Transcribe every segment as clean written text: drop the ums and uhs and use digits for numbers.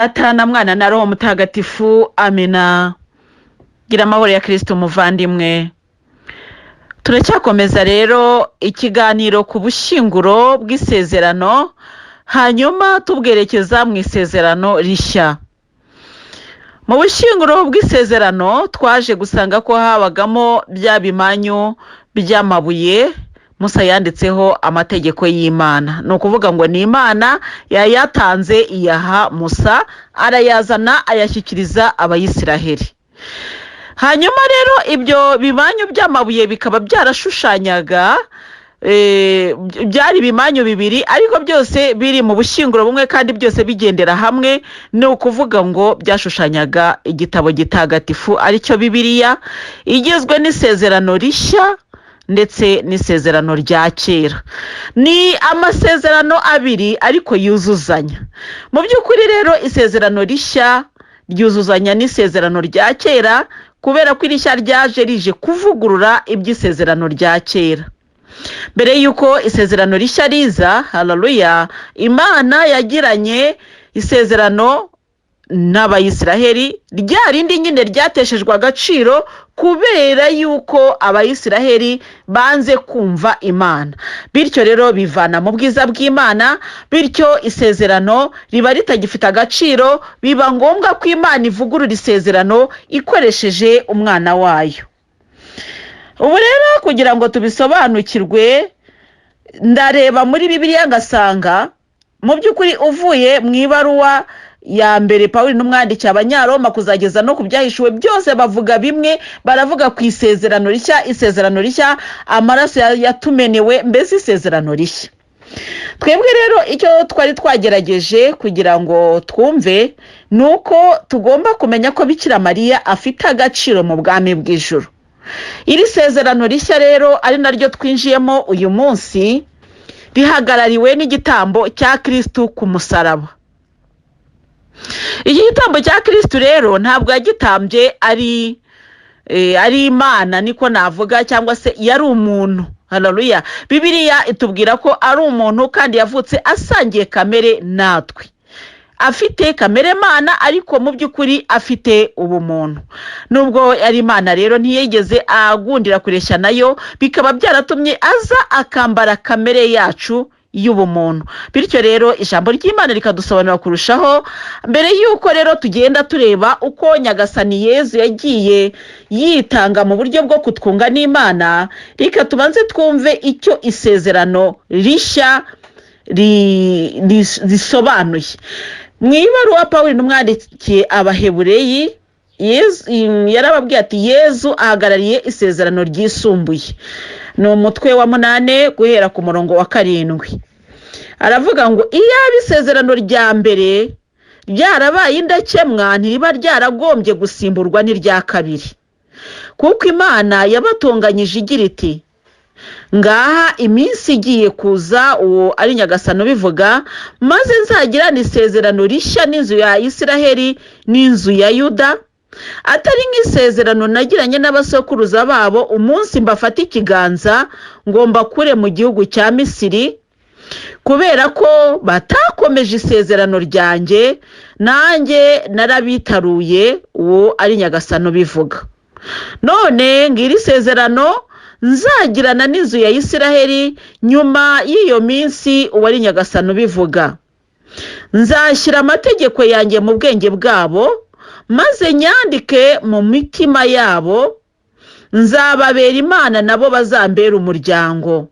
Data na Mwana na Roho Mutagatifu, amina. Gira amahoro ya Kristo umuvandimwe. Turacyakomeza rero ikiganiro ku bushyinguro bw'isezerano, hanyuma tubwerekeza mu isezerano rishya. Mu bushyinguro bw'isezerano twaje gusanga ko habagamo bya bimanyu by'amabuye Musa yanditseho amategeko y'Imana. Ni ukuvuga ngo ni Imana yayatanze iyaha Musa, arayazana ayashyikiriza Abayisiraheli. Hanyuma rero ibyo bimanyu by'amabuye bikaba byarashushanyaga, byari ibimanyu bibiri ariko byose biri mu bushyinguro bumwe kandi byose bigendera hamwe. Ni ukuvuga ngo byashushanyaga igitabo gitagatifu, aricyo Bibiliya, igizwe n'isezerano rishya ndetse n'isezerano rya kera. Ni amasezerano abiri ariko yuzuzanya. Mu by'ukuri rero isezerano rishya ryuzuzanya n'isezerano rya kera, kubera ko irishya ryaje rije kuvugurura iby'isezerano rya kera. Mbere y'uko isezerano rishya riza, hararuya, Imana yagiranye isezerano n'Abayisiraheli, rya rindi nyine ryateshejwe agaciro kubera yuko Abayisiraheli banze kumva Imana, bityo rero bivana mu bwiza bw'Imana, bityo isezerano riba ritagifite agaciro. Biba ngombwa ko Imana ivugurura isezerano ikoresheje umwana wayo. Ubu rero kugira ngo tubisobanukirwe, ndareba muri Bibiliya ngasanga mu by'ukuri uvuye mu ibaruwa ya mbere Pawulo n'umwandikiye Abanyaroma kuzageza no ku Byahishuwe, byose bavuga bimwe. Baravuga ku isezerano rishya, isezerano rishya, amaraso yatumenewe, mbese isezerano rishya. Twebwe rero icyo twari twagerageje kugira ngo twumve ni uko tugomba kumenya ko Bikira Mariya afite agaciro mu bwami bw'ijuru. Iri sezerano rishya rero, ari naryo twinjiyemo uyu munsi, rihagarariwe n'igitambo cya Kirisitu ku musaraba. Iki gitambo cya Kirisitu rero ntabwo yagitambye ari Imana, niko navuga, cyangwa se yari umuntu. Hararuya, Bibiliya itubwira ko ari umuntu kandi yavutse asangiye kamere natwe, afite kamere mana ariko mu by'ukuri afite ubumuntu. Nubwo ari Imana rero, ntiyigeze agundira kureshya nayo, bikaba byaratumye aza akambara kamere yacu y'ubumuntu. Bityo rero ijambo ry'Imana rikadusobanura kurushaho. Mbere y'uko rero tugenda tureba uko Nyagasani Yezu yagiye yitanga mu buryo bwo kutwunga n'Imana, reka tubanze twumve icyo isezerano rishya risobanuye. Mu ibaruwa Pawulo n'umwandikiye Abahebureyi, yarababwiye ati: "Yezu ahagarariye isezerano ryisumbuye." Ni umutwe wa 8 guhera ku murongo wa 7. Aravuga ngo: "Iyaba isezerano rya mbere ryarabaye indakemwa, ntiriba ryaragombye gusimburwa n'irya kabiri. Kuko Imana yabatunganyije igira iti: 'Ngaha iminsi igiye kuza,' uwo ari Nyagasani ubivuga, 'maze nzagirane isezerano rishya n'inzu ya Isiraheli n'inzu ya Yuda, atari nk'isezerano nagiranye n'abasokuruza babo umunsi mbafata ikiganza ngo mbakure mu gihugu cya Misiri, kubera ko batakomeje isezerano ryanjye, nanjye narabitaruye,' uwo ari Nyagasani ubivuga. None ngiri isezerano nzagirana n'inzu ya Isiraheli nyuma y'iyo minsi, uwo ari Nyagasani ubivuga. Nzashyira amategeko yanjye mu bwenge bwabo, maze nyandike mu mitima yabo. Nzababera Imana, nabo bazambera umuryango.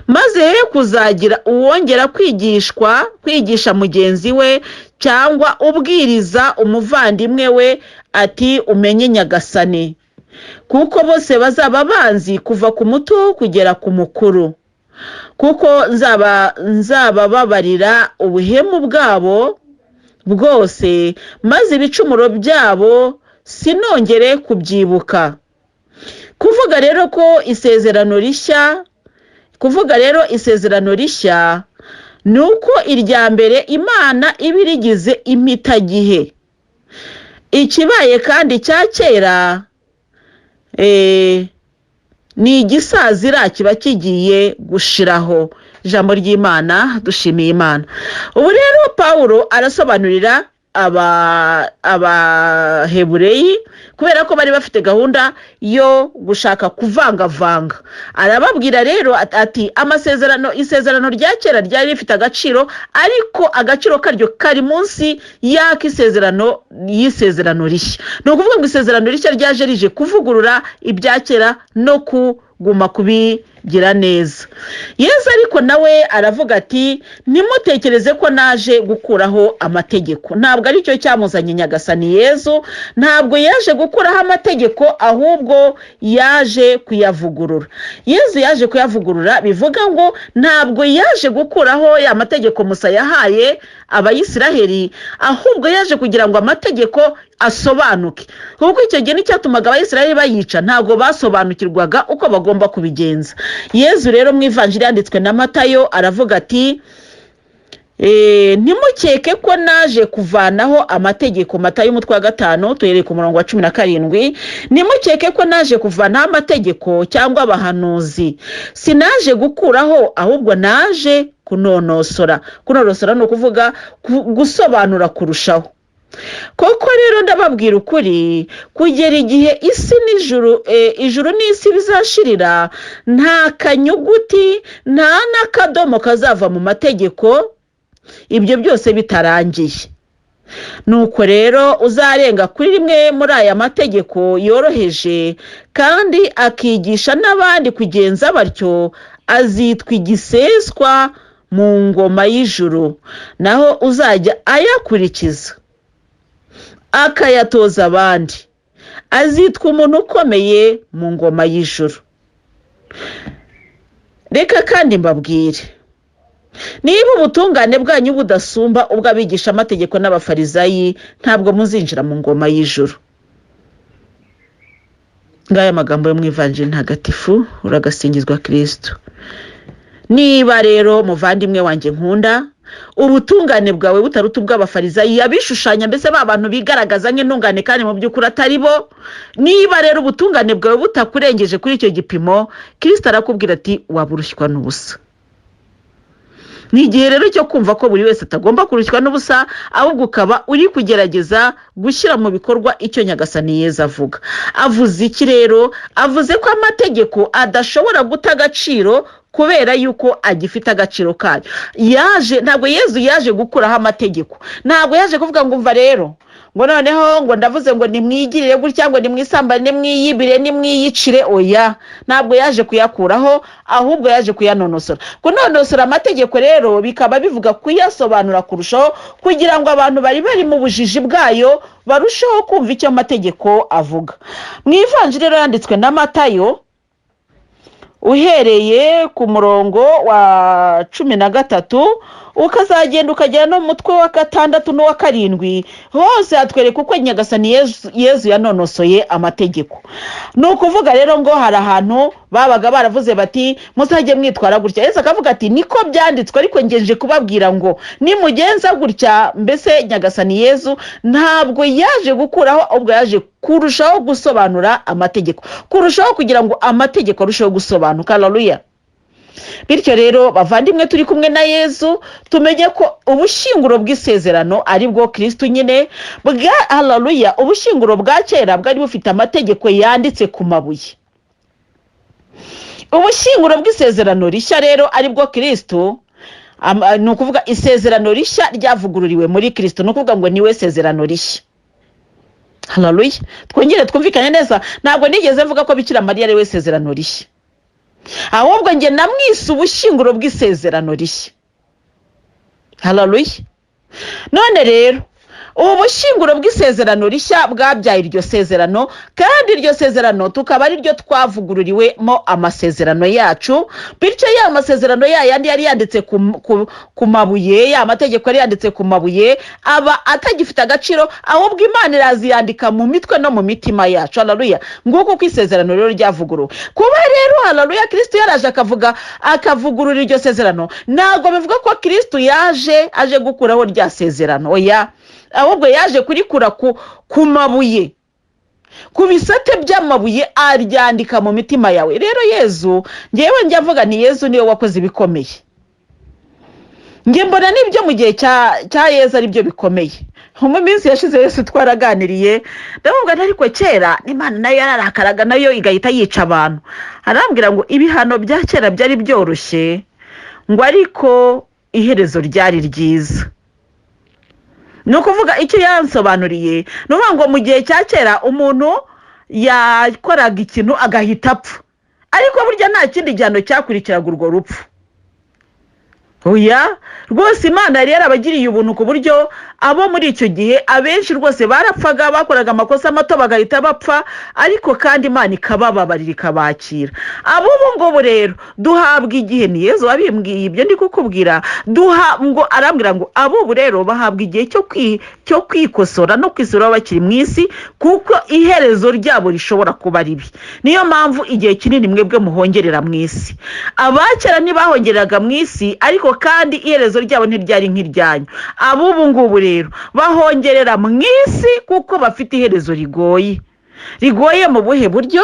Maze he kuzagira uwongera kwigishwa kwigisha mugenzi we cyangwa ubwiriza umuvandimwe we ati: 'Umenye Nyagasani,' kuko bose bazaba banzi, kuva ku muto kugera ku mukuru. Kuko nzaba nzabababarira ubuhemu bwabo bwose, maze ibicumuro byabo sinongere kubyibuka." Kuvuga rero ko isezerano rishya, kuvuga rero isezerano rishya, ni uko irya mbere Imana iba irigize impitagihe. Ikibaye kandi cya kera ni igisazira, kiba kigiye gushiraho. Ijambo ry'Imana, dushimiye Imana. Ubu rero Pawulo arasobanurira Abahebureyi, kubera ko bari bafite gahunda yo gushaka kuvangavanga. Arababwira rero ati amasezerano, isezerano rya kera ryari rifite agaciro, ariko agaciro karyo kari munsi y'ak'isezerano y'isezerano rishya. Ni ukuvuga ngo isezerano rishya ryaje rije kuvugurura ibya kera no kuguma kubigira neza. Yezu ariko nawe aravuga ati: "Ntimutekereze ko naje gukuraho amategeko." Ntabwo aricyo cyamuzanye. Nyagasani Yezu ntabwo yaje gukuraho amategeko, ahubwo yaje kuyavugurura. Yezu yaje kuyavugurura, bivuga ngo ntabwo yaje gukuraho ya mategeko Musa yahaye Abayisiraheli, ahubwo yaje kugira ngo amategeko asobanuke, kuko icyo gihe n'icyatumaga Abayisiraheli bayica, ntabwo basobanukirwaga uko bagomba kubigenza. Yezu rero mu Ivanjiri yanditswe na Matayo aravuga ati: "Ntimukeke ko naje kuvanaho amategeko." Matayo umutwe wa 5, tuhereye ku murongo wa 17: "Ntimukeke ko naje kuvanaho amategeko cyangwa abahanuzi. Sinaje gukuraho, ahubwo naje kunonosora." Kunonosora ni ukuvuga gusobanura kurushaho. "Koko rero ndababwira ukuri, kugera igihe isi n'ijuru, ijuru n'isi bizashirira, nta kanyuguti nta n'akadomo kazava mu mategeko ibyo byose bitarangiye. Nuko rero uzarenga kuri rimwe muri aya mategeko yoroheje kandi akigisha n'abandi kugenza batyo, azitwa igiseswa mu ngoma y'ijuru. Naho uzajya ayakurikiza akayatoza abandi, azitwa umuntu ukomeye mu ngoma y'ijuru. Reka kandi mbabwire, niba ubutungane bwanyu budasumba ubw'abigishamategeko n'Abafarizayi, ntabwo muzinjira mu ngoma y'ijuru." Ngaya magambo yo mu Ivanjiri ntagatifu. Uragasingizwa Kirisitu. Niba rero, muvandimwe wanjye nkunda, ubutungane bwawe butaruta ubw'Abafarizayi, abishushanya, mbese ba bantu bigaragaza nk'intungane kandi mu by'ukuri atari bo, niba rero ubutungane bwawe butakurengeje kuri icyo gipimo, Kirisita arakubwira ati: "Waba urushywa n'ubusa." Ni igihe rero cyo kumva ko buri wese atagomba kurushywa n'ubusa, ahubwo ukaba uri kugerageza gushyira mu bikorwa icyo Nyagasani Yezu avuga. Avuze iki rero? Avuze ko amategeko adashobora guta agaciro kubera yuko agifite agaciro kayo. Yaje, ntabwo Yezu yaje gukuraho amategeko. Ntabwo yaje kuvuga ngo: "Umva rero," ngo "noneho ngo ndavuze ngo nimwigirire gutya, ngo nimwisambane, nimwiyibire, nimwiyicire." Oya, ntabwo yaje kuyakuraho, ahubwo yaje kuyanonosora. Kunonosora amategeko rero bikaba bivuga kuyasobanura kurushaho, kugira ngo abantu bari bari mu bujiji bwayo barusheho kumva icyo amategeko avuga. Mu Ivanjiri rero yanditswe na Matayo, uhereye ku murongo wa 13 ukazagenda ukagera no mu mutwe wa 6 n'uwa 7, hose hatwereka uko Nyagasani Yezu yanonosoye amategeko. Ni ukuvuga rero ngo hari ahantu babaga baravuze bati: "Muzajye mwitwara gutya." Yezu akavuga ati: "Niko byanditswe, ariko ngejeje kubabwira ngo nimugenza gutya." Mbese Nyagasani Yezu ntabwo yaje gukuraho, ahubwo yaje kurushaho gusobanura amategeko, kurushaho kugira ngo amategeko arusheho gusobanuka. Haleluya! Bityo rero, bavandimwe turi kumwe na Yezu, tumenye ko ubushyinguro bw'isezerano ari bwo Kirisitu nyine bwa. Haleluya! Ubushyinguro bwa kera bwari bufite amategeko yanditse ku mabuye. Ubushyinguro bw'isezerano rishya rero, ari bwo Kirisitu, ni ukuvuga isezerano rishya ryavugururiwe muri Kirisitu, ni ukuvuga ngo niwe sezerano rishya. Haleluya! Twongere twumvikane neza, ntabwo nigeze mvuga ko Bikira Mariya ari we sezerano rishya, ahubwo njye namwise ubushyinguro bw'isezerano rishya. Haleluya! None rero ubu bushyinguro bw'isezerano rishya bwabyaye iryo sezerano, kandi iryo sezerano tukaba ari ryo twavugururiwemo amasezerano yacu. Bityo ya masezerano ya yandi yari yanditse ku mabuye, ya mategeko yari yanditse ku mabuye, aba atagifite agaciro, ahubwo Imana iraziyandika mu mitwe no mu mitima yacu. Haleluya! Nguko uko isezerano rero ryavuguruwe. Kuba rero, haleluya, Kirisitu yaraje akavuga, akavugurura iryo sezerano, ntabwo bivuga ko Kirisitu yaje aje gukuraho rya sezerano. Oya, ahubwo yaje kurikura ku mabuye, ku bisate by'amabuye, aryandika mu mitima yawe. Rero Yezu, ngewe njya mvuga ni Yezu niwe wakoze ibikomeye. Njye mbona n'ibyo mu gihe cya Yezu ari byo bikomeye. Mu minsi yashize Yesu twaraganiriye, ndamubwira, ariko kera Imana nayo yararakaraga, nayo igahita yica abantu. Arambwira ngo ibihano bya kera byari byoroshye, ngo ariko iherezo ryari ryiza. Ni ukuvuga, icyo yansobanuriye ni ukuvuga ngo mu gihe cya kera umuntu yakoraga ikintu agahita apfa, ariko burya nta kindi gihano cyakurikiraga urwo rupfu. Oya rwose, Imana yari yarabagiriye ubuntu, ku buryo abo muri icyo gihe abenshi rwose barapfaga, bakoraga amakosa mato bagahita bapfa, ariko kandi Imana ikabababarira, ikabakira. Ab'ubu ngubu rero duhabwa igihe, ni Yezu wabimbwiye ibyo ndi kukubwira, duha ngo arambwira ngo ab'ubu rero bahabwa igihe cyo kwikosora no kwisura bakiri mu isi, kuko iherezo ryabo rishobora kuba ribi. Niyo mpamvu igihe kinini mwebwe muhongerera mu isi. Abakera ntibahongereraga mu isi, ariko kandi iherezo ryabo ntiryari nk'iryanyu. Ab'ubu ngubu rero bahongerera mu isi kuko bafite iherezo rigoye. Rigoye mu buhe buryo?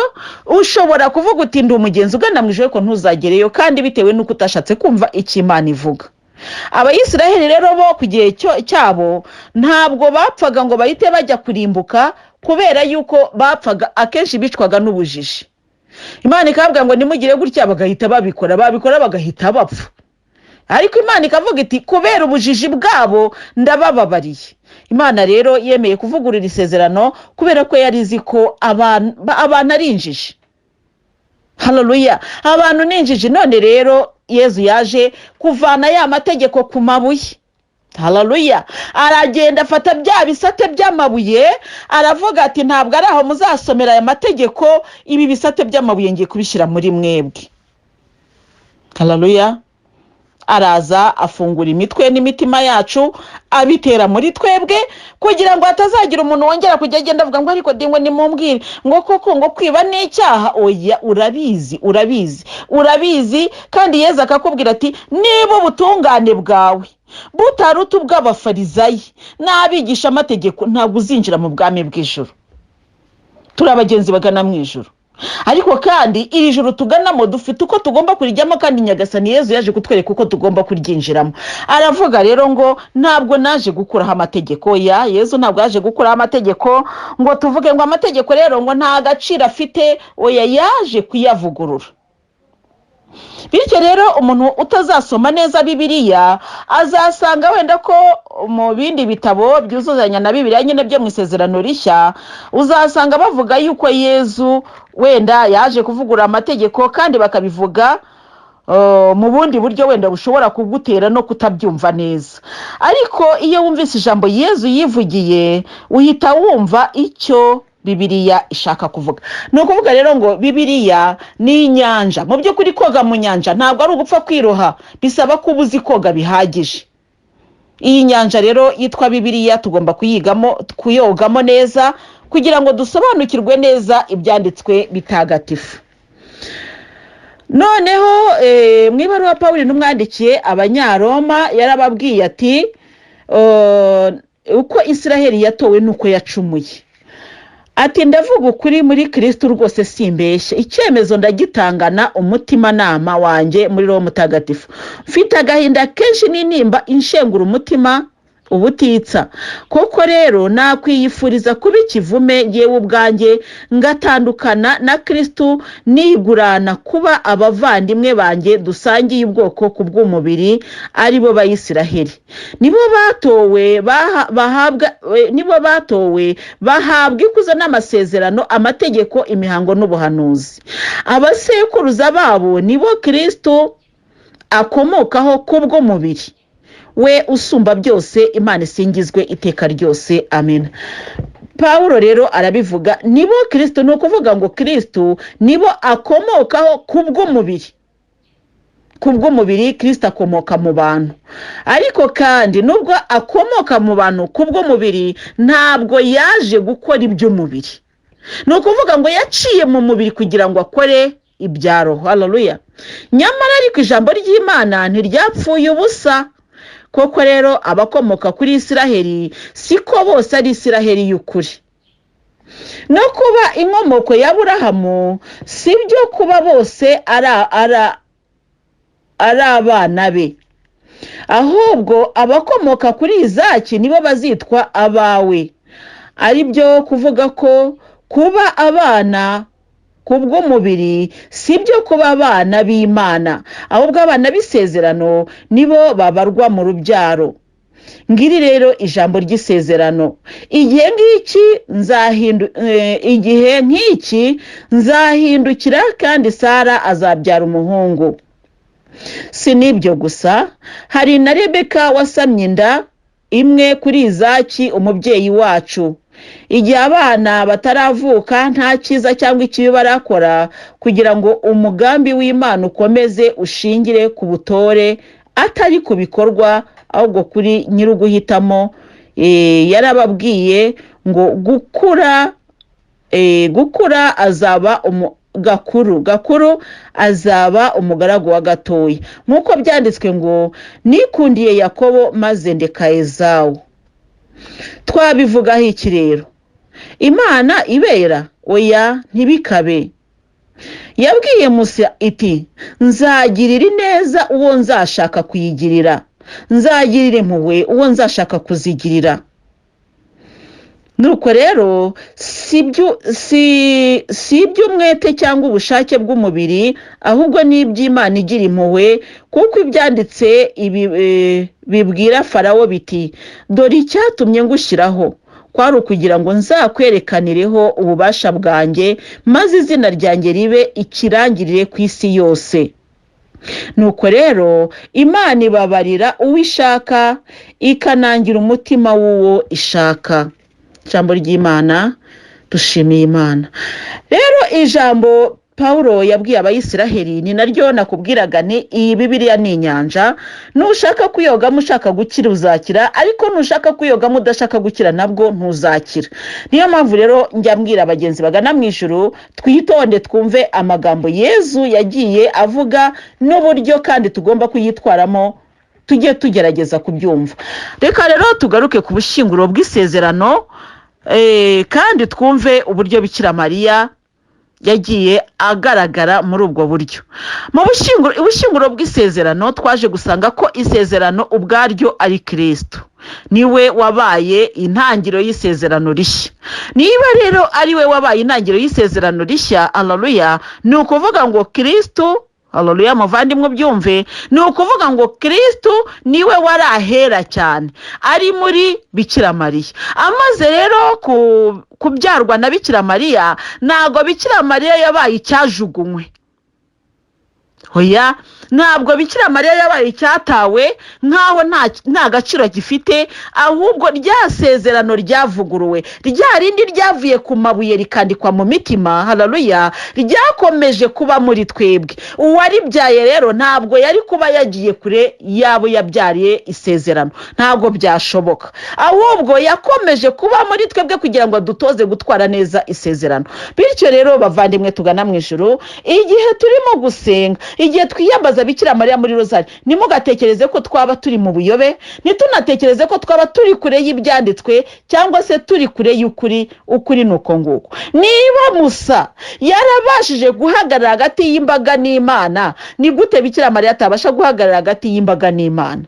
Ushobora kuvuga uti: "Ndi umugenzi ugana mu ijuru", ariko ntuzagereyo, kandi bitewe n'uko utashatse kumva icyo Imana ivuga. Abayisiraheli rero bo ku gihe cyabo ntabwo bapfaga ngo bahite bajya kurimbuka, kubera yuko bapfaga akenshi bicwaga n'ubujiji. Imana ikababwira ngo nimugire gutya, bagahita babikora, babikora bagahita bapfa. Ariko Imana ikavuga iti: "Kubera ubujiji bwabo ndabababariye." Imana rero yemeye kuvugurura isezerano kubera ko yari izi ko abantu ari injiji. Haleluya! Abantu ni injiji. None rero Yezu yaje kuvana ya mategeko ku mabuye. Haleluya! Aragenda afata bya bisate by'amabuye, aravuga ati: "Ntabwo ari aho muzasomera aya mategeko, ibi bisate by'amabuye ngiye kubishyira muri mwebwe." Haleluya! Araza afungura imitwe n'imitima yacu, abitera muri twebwe, kugira ngo hatazagira umuntu wongera kujya agenda avuga ngo: "Ariko ngo nimumbwire ngo koko ngo kwiba ni icyaha?" Oya, urabizi, urabizi, urabizi. Kandi Yezu akakubwira ati: "Niba ubutungane bwawe butaruta ubw'Abafarizayi n'abigishamategeko, ntabwo uzinjira mu bwami bw'ijuru." Turi abagenzi bagana mu ijuru, ariko kandi iri juru tuganamo dufite uko tugomba kurijyamo, kandi Nyagasani Yezu yaje kutwereka uko tugomba kuryinjiramo. Aravuga rero ngo: "Ntabwo naje gukuraho amategeko." Ya Yezu ntabwo yaje gukuraho amategeko ngo tuvuge ngo amategeko rero ngo nta gaciro afite. Oya, yaje kuyavugurura. Bityo rero umuntu utazasoma neza Bibiliya azasanga wenda ko mu bindi bitabo byuzuzanya na Bibiliya nyine byo mu Isezerano Rishya, uzasanga bavuga yuko Yezu wenda yaje kuvugurura amategeko, kandi bakabivuga mu bundi buryo wenda bushobora kugutera no kutabyumva neza. Ariko iyo wumvise ijambo Yezu yivugiye, uhita wumva icyo Bibiliya ishaka kuvuga. Ni ukuvuga rero ngo Bibiliya ni inyanja. Mu by'ukuri koga mu nyanja ntabwo ari ugupfa kwiroha, bisaba ko uba uzi koga bihagije. Iyi nyanja rero yitwa Bibiliya tugomba kuyigamo, kuyogamo neza, kugira ngo dusobanukirwe neza ibyanditswe bitagatifu. Noneho mu ibaruwa Pawulo n'umwandikiye Abanyaroma yarababwiye ati: "Uko Israheli yatowe n'uko yacumuye." Ati: "Ndavuga ukuri muri Kirisitu, rwose simbeshya, icyemezo ndagitangana umutimanama wanjye muri Roho Mutagatifu. Mfite agahinda kenshi n'intimba inshengura umutima ubutitsa. Koko rero nakwiyifuriza kuba ikivume yewe ubwanjye, ngatandukana na Kirisitu, nigurana kuba abavandimwe banjye dusangiye ubwoko ku bw'umubiri, ari bo Bayisiraheli. Nibo batowe bahabwa, nibo batowe bahabwa ikuzo n'amasezerano, amategeko, imihango n'ubuhanuzi. Abasekuruza babo nibo Kirisitu akomokaho kubw'umubiri, we usumba byose, Imana isingizwe iteka ryose, amen." Pawulo rero arabivuga, nibo Kirisitu, ni ukuvuga ngo Kirisitu nibo akomokaho kubw'umubiri. Kubw'umubiri Kirisito akomoka mu bantu, ariko kandi nubwo akomoka mu bantu kubw'umubiri, ntabwo yaje gukora iby'umubiri. Ni ukuvuga ngo yaciye mu mubiri kugira ngo akore ibya roho. Haleluya! Nyamara ariko ijambo ry'Imana ntiryapfuye ubusa. Koko rero abakomoka kuri Isiraheli siko bose ari Isiraheli y'ukuri, no kuba inkomoko ya Burahamu si byo kuba bose ari abana be. Ahubwo abakomoka kuri Izaki nibo bazitwa abawe. Ari byo kuvuga ko kuba abana ku bw'umubiri si byo kuba abana b'Imana, ahubwo abana b'isezerano nibo babarwa mu rubyaro. Ngiri rero ijambo ry'isezerano: igihe ngiki nzahindu igihe nk'iki nzahindukira, kandi Sara azabyara umuhungu. Si n'ibyo gusa, hari na Rebeka wasamye inda imwe kuri Izaki umubyeyi wacu. Igihe abana bataravuka, nta cyiza cyangwa ikibi barakora, kugira ngo umugambi w'Imana ukomeze ushingire ku butore, atari ku bikorwa, ahubwo kuri nyir'uguhitamo. Yarababwiye ngo gukura azaba gakuru, gakuru azaba umugaragu wa gatoya, nk'uko byanditswe ngo: "Nikundiye Yakobo, maze ndeka Ezawu." Twabivugaho iki rero? Imana ibera? Oya, ntibikabe. Yabwiye Musa iti: "Nzagirira ineza uwo nzashaka kuyigirira, nzagirira impuhwe uwo nzashaka kuzigirira." Nuko rero si iby'umwete cyangwa ubushake bw'umubiri, ahubwo ni iby'Imana igira impuhwe, kuko ibyanditse ibi bibwira Farawo biti: "Dore icyatumye ngushyiraho kwari ukugira ngo nzakwerekanireho ububasha bwanjye, maze izina ryanjye ribe ikirangirire ku isi yose." Nuko rero Imana ibabarira uwo ishaka, ikanangira umutima w'uwo ishaka. Ijambo ry'Imana. Dushimiye Imana. Rero ijambo Paul yabwiye Abayisiraheli ni naryo nakubwiraga, ni iyi Bibiliya ni inyanja. Nushaka kuyogamo ushaka gukira uzakira, ariko nushaka kuyogamo udashaka gukira nabwo ntuzakira. Niyo mpamvu rero njya mbwira abagenzi bagana mu ijuru: twitonde, twumve amagambo Yezu yagiye avuga n'uburyo kandi tugomba kuyitwaramo, tujye tugerageza kubyumva. Reka rero tugaruke ku bushyinguro bw'isezerano, kandi twumve uburyo Bikira Mariya yagiye agaragara muri ubwo buryo mu bushyinguro bw'isezerano. Twaje gusanga ko isezerano ubwaryo ari Kirisito, niwe wabaye intangiriro y'isezerano rishya. Niba rero ari we wabaye intangiriro y'isezerano rishya, haleluya, ni ukuvuga ngo Kirisito, haleluya, muvandimwe ubyumve, ni ukuvuga ngo Kirisito niwe wari ahera cyane ari muri Bikira Mariya. Amaze rero kubyarwa na Bikira Mariya, ntabwo Bikira Mariya yabaye icyajugunywe. Oya, ntabwo Bikira Mariya yabaye icyatawe nk'aho nta gaciro gifite, ahubwo rya sezerano ryavuguruwe, rya rindi ryavuye ku mabuye rikandikwa mu mitima, haleluya, ryakomeje kuba muri twebwe. Uwaribyaye rero ntabwo yari kuba yagiye kure y'abo yabyariye isezerano, ntabwo byashoboka. Ahubwo yakomeje kuba muri twebwe kugira ngo dutoze gutwara neza isezerano. Bityo rero, bavandimwe tugana mu ijuru, igihe turimo gusenga, igihe twiyambaza Bikira Mariya muri rozari, ntimugatekereze ko twaba turi mu buyobe, ntitunatekereze ko twaba turi kure y'ibyanditswe cyangwa se turi kure y'ukuri. Ukuri ni uko nguko: niba Musa yarabashije guhagarara hagati y'imbaga n'Imana, ni gute Bikira Mariya atabasha guhagarara hagati y'imbaga n'Imana?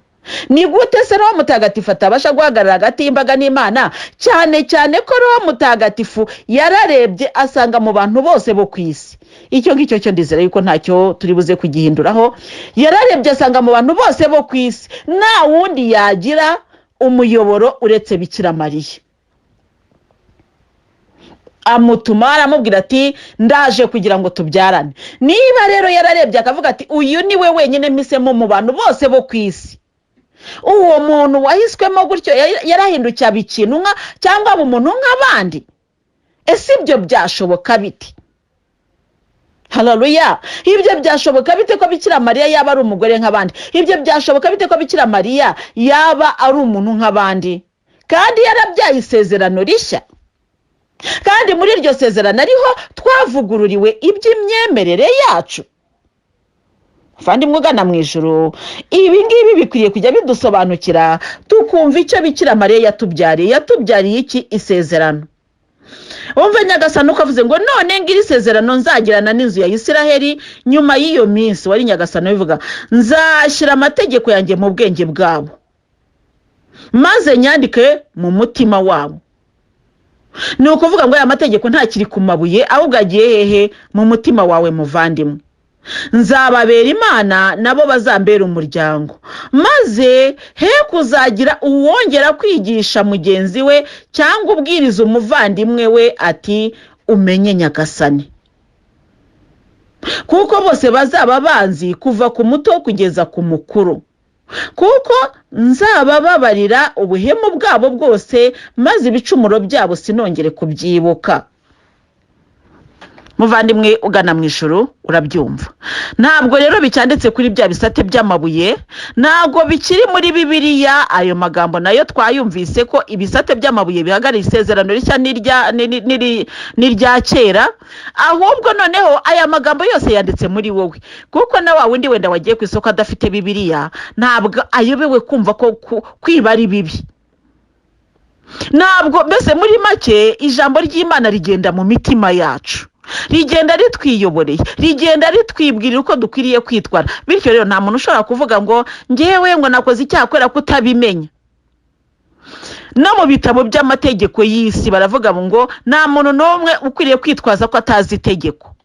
Ni gute se Roho Mutagatifu atabasha guhagarara hagati y'imbaga n'Imana, cyane cyane ko Roho Mutagatifu yararebye asanga mu bantu bose bo ku isi, icyo ngicyo cyo ndizera yuko ntacyo turi buze kugihinduraho, yararebye asanga mu bantu bose bo ku isi nta wundi yagira umuyoboro uretse Bikira Mariya. Amutuma, aramubwira ati: "Ndaje kugira ngo tubyarane." Niba rero yararebye akavuga ati: "Uyu ni we wenyine mpisemo mu bantu bose bo ku isi", uwo muntu wahiswemo gutyo yarahindukiye aba ikintu nka cyangwa aba umuntu nk'abandi? Ese ibyo byashoboka bite? Haleluya! Ibyo byashoboka bite ko Bikira Mariya yaba ari umugore nk'abandi? Ibyo byashoboka bite ko Bikira Mariya yaba ari umuntu nk'abandi, kandi yarabyaye isezerano rishya, kandi muri iryo sezerano ariho twavugururiwe iby'imyemerere yacu? Muvandimwe ugana mu ijuru, ibi ngibi bikwiriye kujya bidusobanukira, tukumva icyo Bikira Mariya yatubyariye. Yatubyariye iki? Isezerano. Wumve Nyagasani uko avuze ngo: "None ngira isezerano nzagirana n'inzu ya Isiraheli nyuma y'iyo minsi." Wari Nyagasani ubivuga. "Nzashyira amategeko yanjye mu bwenge bwabo, maze nyandike mu mutima wabo." Ni ukuvuga ngo aya mategeko ntakiri ku mabuye, ahubwo agiye hehe? Mu mutima wawe, muvandimwe. "Nzababera Imana, nabo bazambera umuryango, maze he kuzagira uwongera kwigisha mugenzi we cyangwa ubwiriza umuvandimwe we ati: 'Umenye Nyagasani,' kuko bose bazaba banzi, kuva ku muto kugeza ku mukuru, kuko nzabababarira ubuhemu bwabo bwose, maze ibicumuro byabo sinongere kubyibuka." Muvandimwe ugana mu ijuru, urabyumva? Ntabwo rero bicyanditse kuri bya bisate by'amabuye, ntabwo bikiri muri Bibiliya. Ayo magambo nayo twayumvise ko ibisate by'amabuye bihagarariye isezerano rishya n'irya kera. Ahubwo noneho aya magambo yose yanditse muri wowe, kuko na wa wundi wenda wagiye ku isoko adafite Bibiliya ntabwo ayobewe kumva ko kwiba ari bibi. Ntabwo, mbese muri make, ijambo ry'Imana rigenda mu mitima yacu, rigenda ritwiyoboreye, rigenda ritwibwirira uko dukwiriye kwitwara. Bityo rero nta muntu ushobora kuvuga ngo ngewe ngo nakoze icyaha kubera ko utabimenya. No mu bitabo by'amategeko y'isi baravuga ngo nta muntu n'umwe ukwiriye kwitwaza ko atazi itegeko.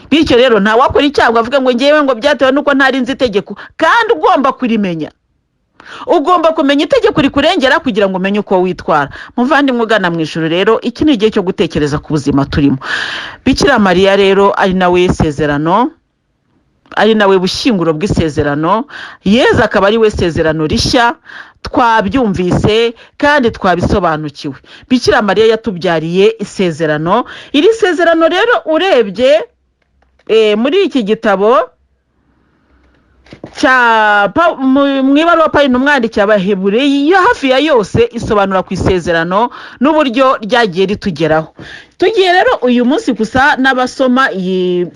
Bityo rero nta wakora icyaha ngo avuge ngo ngewe ngo byatewe n'uko ntari nzi itegeko, kandi ugomba kurimenya. Ugomba kumenya itegeko rikurengera kugira ngo umenye uko witwara. Muvandimwe ugana mu ijuru rero, iki ni igihe cyo gutekereza ku buzima turimo. Bikira Mariya rero, ari nawe sezerano, ari nawe bushyinguro bw'isezerano, Yezu akaba ari we sezerano rishya, twabyumvise kandi twabisobanukiwe. Bikira Mariya yatubyariye isezerano. Iri sezerano rero, urebye muri iki gitabo cya mu ibaruwa Pawulo umwandikiye Abahebureyi, yo hafi ya yose isobanura ku isezerano n'uburyo ryagiye ritugeraho. Tugiye rero uyu munsi gusa n'abasoma iyi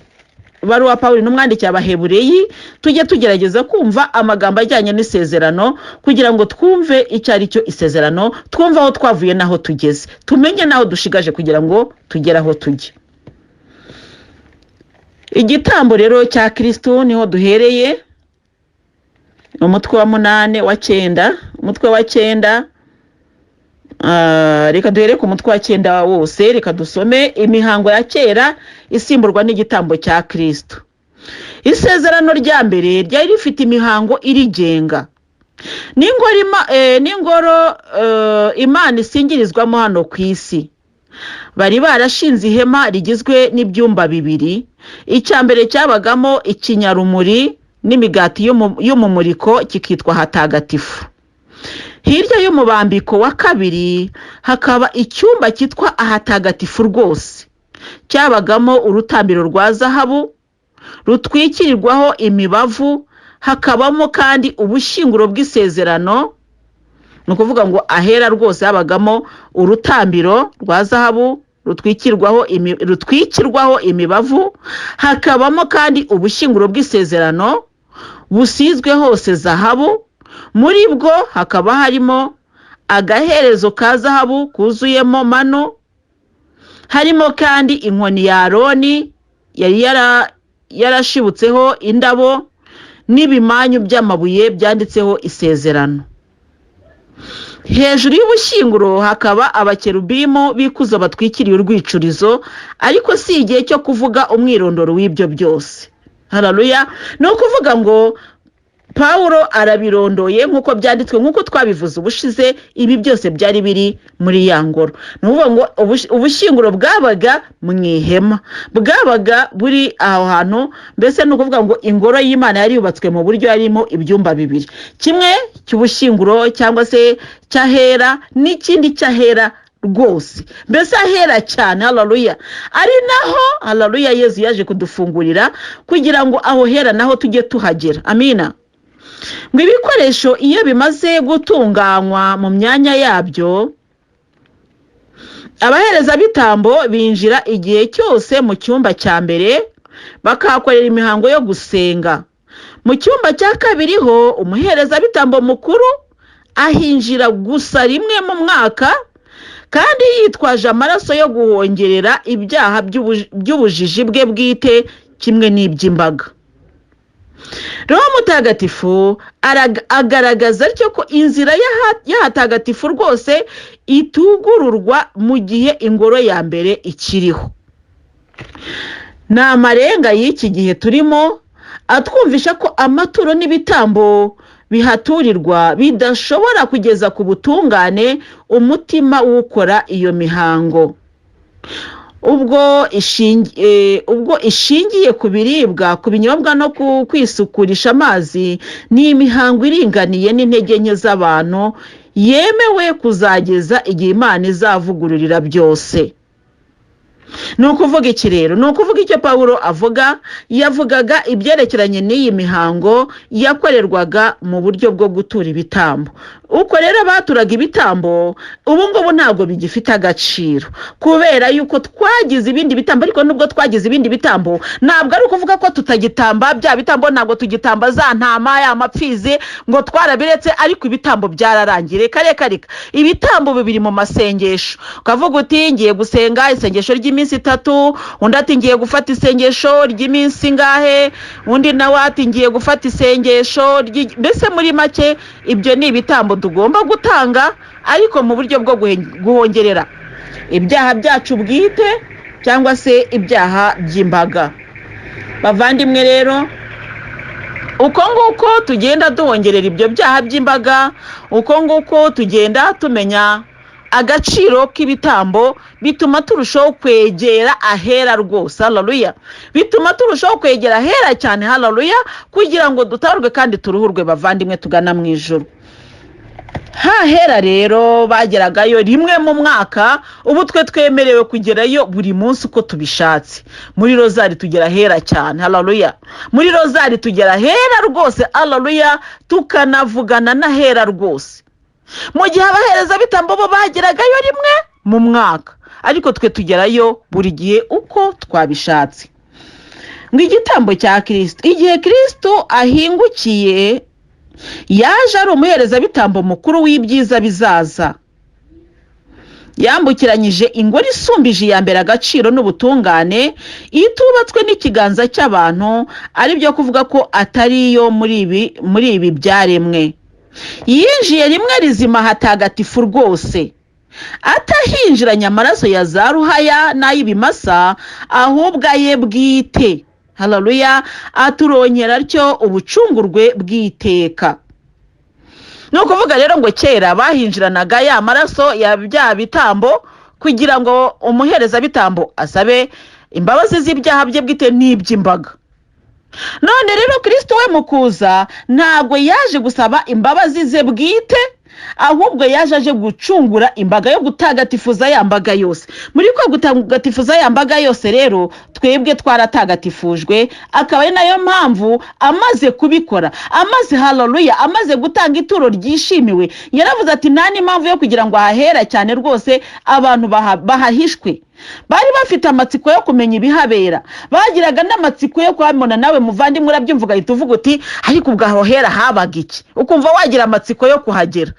baruwa Pawulo n'umwandikiye Abahebureyi, tujye tugerageza kumva amagambo ajyanye n'isezerano kugira ngo twumve icyo ari cyo isezerano, twumve aho twavuye n'aho tugeze, tumenye n'aho dushigaje kugira ngo tugere aho tujya. Igitambo rero cya Kirisitu niho duhereye, umutwe wa munane, wa cyenda, umutwe wa cyenda. Reka duhere ku mutwe wa cyenda wose. Reka dusome imihango ya kera isimburwa n'igitambo cya Kirisitu. Isezerano rya mbere ryari rifite imihango irigenga n'ingoro Imana isingirizwamo hano ku isi. Bari barashinze ihema rigizwe n'ibyumba bibiri. Icya mbere cyabagamo ikinyarumuri n'imigati y'umumuriko, kikitwa Hatagatifu. Hirya y'umubambiko wa kabiri hakaba icyumba cyitwa Ahatagatifu rwose, cyabagamo urutambiro rwa zahabu rutwikirirwaho imibavu, hakabamo kandi ubushyinguro bw'isezerano. Ni ukuvuga ngo Ahera rwose habagamo urutambiro rwa zahabu rutwikirwaho imibavu, hakabamo kandi ubushyinguro bw'isezerano busizwe hose zahabu. Muri bwo hakaba harimo agaherezo ka zahabu kuzuyemo manu, harimo kandi inkoni ya Aroni yari yarashibutseho indabo, n'ibimanyu by'amabuye byanditseho isezerano. Hejuru y'ubushyinguro hakaba abakerubimu b'ikuzo batwikiriye urwicurizo. Ariko si igihe cyo kuvuga umwirondoro w'ibyo byose. Hararuya. Ni ukuvuga ngo Pawulo arabirondoye nk'uko byanditswe, nk'uko twabivuze ubushize. Ibi byose byari biri muri ya ngoro. Ni ukuvuga ngo ubushyinguro bwabaga mu ihema, bwabaga buri aho hantu. Mbese ni ukuvuga ngo ingoro y'Imana yari yubatswe mu buryo yarimo ibyumba bibiri, kimwe cy'ubushyinguro cyangwa se cy'Ahera, n'ikindi cy'Ahera rwose, mbese Ahera cyane. Hararuya. Ari naho, hararuya, Yezu yaje kudufungurira kugira ngo aho hera naho tujye tuhagera. Amina. Ngo ibikoresho iyo bimaze gutunganywa mu myanya yabyo, abaherezabitambo binjira igihe cyose mu cyumba cya mbere, bakahakorera imihango yo gusenga. Mu cyumba cya kabiri ho, umuherezabitambo mukuru ahinjira gusa rimwe mu mwaka. Kandi yitwaje amaraso yo guhongerera ibyaha by'ubujiji bwe bwite kimwe n'iby'imbaga. Roho Mutagatifu agaragaza atyo ko inzira y'ahatagatifu rwose itugururwa mu gihe ingoro ya mbere ikiriho. Ni amarenga y'iki gihe turimo atwumvisha ko amaturo n'ibitambo bihaturirwa bidashobora kugeza ku butungane umutima w'ukora iyo mihango. Ubwo ishingiye ku biribwa, ku binyobwa no ku kwisukurisha amazi, ni imihango iringaniye n'intege nke z'abantu, yemewe kuzageza igihe Imana izavugururira byose. Ni ukuvuga iki rero? Ni ukuvuga icyo Pawulo avuga. Yavugaga ibyerekeranye n'iyi mihango yakorerwaga mu buryo bwo gutura ibitambo. Uko rero abaturaga ibitambo, ubu ngubu ntabwo bigifite agaciro kubera yuko twagize ibindi bitambo. Ariko nubwo twagize ibindi bitambo, ntabwo ari ukuvuga ko tutagitamba bya bitambo. Ntabwo tugitamba za ntama, ya mapfizi, ngo twarabiretse, ariko ibitambo byararangiye. Reka reka reka, ibitambo bibiri mu masengesho, ukavuga uti: "Ngiye gusenga isengesho ry'iminsi 3", undi ati: "Ngiye gufata isengesho ry'iminsi ingahe", undi nawe ati: "Ngiye gufata isengesho", mbese muri make ibyo ni ibitambo tugomba gutanga, ariko mu buryo bwo guhongerera ibyaha byacu bwite cyangwa se ibyaha by'imbaga. Bavandimwe rero, uko nguko tugenda duhongerera ibyo byaha by'imbaga, uko nguko tugenda tumenya agaciro k'ibitambo, bituma turushaho kwegera ahera rwose. Haleluya! Bituma turushaho kwegera ahera cyane, haleluya, kugira ngo dutabarwe kandi turuhurwe, bavandimwe, tugana mu ijuru. Hahera rero bageragayo rimwe mu mwaka, ubu twe twemerewe kugerayo buri munsi uko tubishatse. Muri rozari tugera ahera cyane, haleluya. Muri rozari tugera ahera rwose, haleluya, tukanavugana n'ahera rwose. Mu gihe abaherezabitambo bo bageragayo rimwe mu mwaka, ariko twe tugerayo buri gihe uko twabishatse. Ngo igitambo cya Kirisito: igihe Kirisito ahingukiye, yaje ari umuherezabitambo mukuru w'ibyiza bizaza. Yambukiranyije ingoro isumbije iya mbere agaciro n'ubutungane, itubatswe n'ikiganza cy'abantu, ari byo kuvuga ko atari iyo muri ibi byaremwe. Yinjiye rimwe rizima hatagatifu rwose, atahinjiranye amaraso ya za ruhaya n'ay'ibimasa, ahubwo aye bwite. Haleluya! Aturonkera atyo ubucungurwe bw'iteka. Ni ukuvuga rero ngo kera bahinjiranaga ya maraso ya bya bitambo kugira ngo umuherezabitambo asabe imbabazi z'ibyaha bye bwite n'iby'imbaga. None rero Kirisito we mu kuza ntabwo yaje gusaba imbabazi ze bwite, ahubwo yaje aje gucungura imbaga, yo gutagatifuza ya mbaga yose. Muri ko gutagatifuza ya mbaga yose rero, twebwe twaratagatifujwe. Akaba ari nayo mpamvu amaze kubikora, amaze, haleluya, amaze gutanga ituro ryishimiwe, yaravuze ati: "Nta n'impamvu yo kugira ngo ahahera cyane rwose abantu bahahishwe." Bari bafite amatsiko yo kumenya ibihabera, bagiraga n'amatsiko yo kuhabona. Nawe muvandimwe urabyumva, ugahita uvuga uti: "Ariko ubwo aho hera habaga iki?" Ukumva wagira amatsiko yo kuhagera,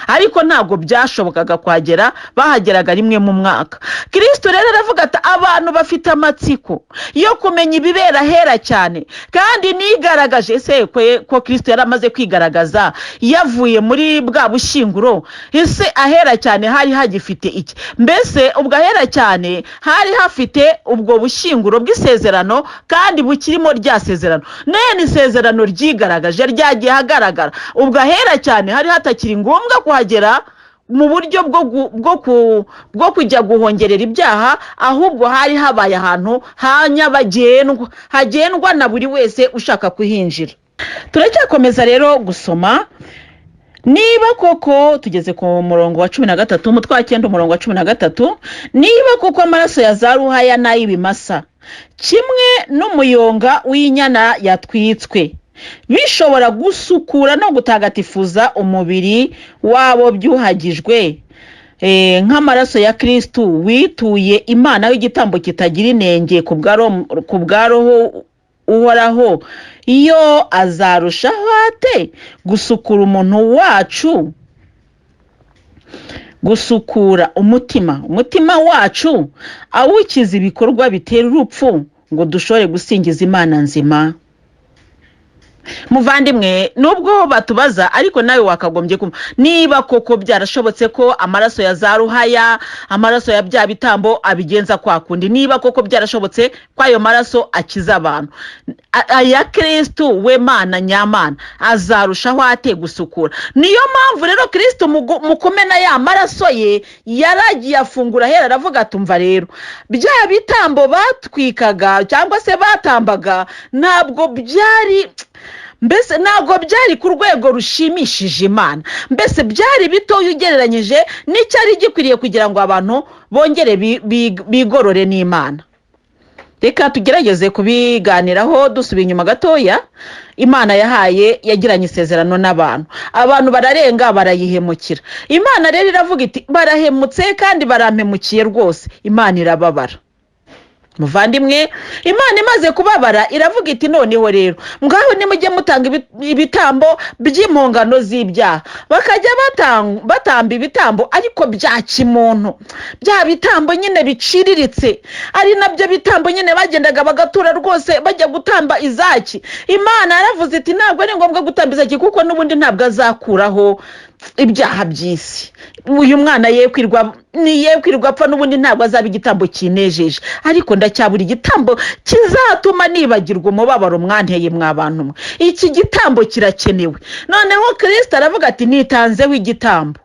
ariko ntabwo byashobokaga kuhagera, bahageraga rimwe mu mwaka. Kirisito rero aravuga ati: "Abantu bafite amatsiko yo kumenya ibibera hera cyane, kandi nigaragaje." Ese ko Kirisito yari amaze kwigaragaza yavuye muri bwa bushyinguro, ese ahera cyane hari hagifite iki? Mbese ubwo ahera cyane hari hafite ubwo bushyinguro bw'isezerano kandi bukirimo rya sezerano. Nene isezerano ryigaragaje, ryagiye ahagaragara. Ubwo ahera cyane hari hatakiri ngombwa kuhagera mu buryo bwo kujya guhongerera ibyaha, ahubwo hari habaye ahantu ha nyabagendwa, hagendwa na buri wese ushaka kuhinjira. Turacyakomeza rero gusoma. Niba koko, tugeze ku murongo wa 13, umutwe wa 9, umurongo wa 13: niba koko amaraso ya za ruhaya n'ay'ibimasa kimwe n'umuyonga w'inyana yatwitswe bishobora gusukura no gutagatifuza umubiri wabo byuhagijwe, nk'amaraso ya Kirisitu wituye Imana w'igitambo kitagira inenge ku bwa Roho Uhoraho, yo azarushaho ate gusukura umuntu wacu Gusukura umutima, umutima wacu awukiza ibikorwa bitera urupfu ngo dushobore gusingiza Imana nzima. Muvandimwe, nubwo batubaza, ariko nawe wakagombye kumva niba koko byarashobotse ko amaraso ya za ruhaya, amaraso ya bya bitambo abigenza kwa kundi, niba koko byarashobotse ko ayo maraso akiza abantu, aya Kirisitu we Mana nyamana azarushaho ate gusukura? Niyo mpamvu rero Kirisitu mu kumena ya maraso ye yaragiye afungura ahera, aravuga atumva rero bya bitambo batwikaga cyangwa se batambaga ntabwo byari, mbese ntabwo byari ku rwego rushimishije Imana, mbese byari bitoya ugereranyije n'icyari gikwiriye kugira ngo abantu bongere bigorore n'Imana. Reka tugerageze kubiganiraho dusubiye inyuma gatoya. Imana yahaye, yagiranye isezerano n'abantu, abantu bararenga barayihemukira. Imana rero iravuga iti: "Barahemutse kandi barampemukiye rwose." Imana irababara. Muvandimwe, Imana imaze kubabara iravuga iti: "Noneho rero ngaho nimujye mutanga ibitambo by'impongano z'ibyaha." Bakajya batamba ibitambo ariko bya kimuntu, bya bitambo nyine biciriritse, ari nabyo bitambo nyine bagendaga bagatura rwose bajya gutamba Izaki. Imana yaravuze iti: "Ntabwo ari ngombwa gutamba Izaki kuko n'ubundi ntabwo azakuraho ibyaha by'isi. Uyu mwana ye kwirwa ni ye kwirwa apfa, n'ubundi ntabwo azaba igitambo kinejeje, ariko ndacyabura igitambo kizatuma nibagirwa umubabaro mwanteye mwa bantu mwe. Iki gitambo kirakenewe." Noneho Kirisita aravuga ati: "Nitanzeho igitambo."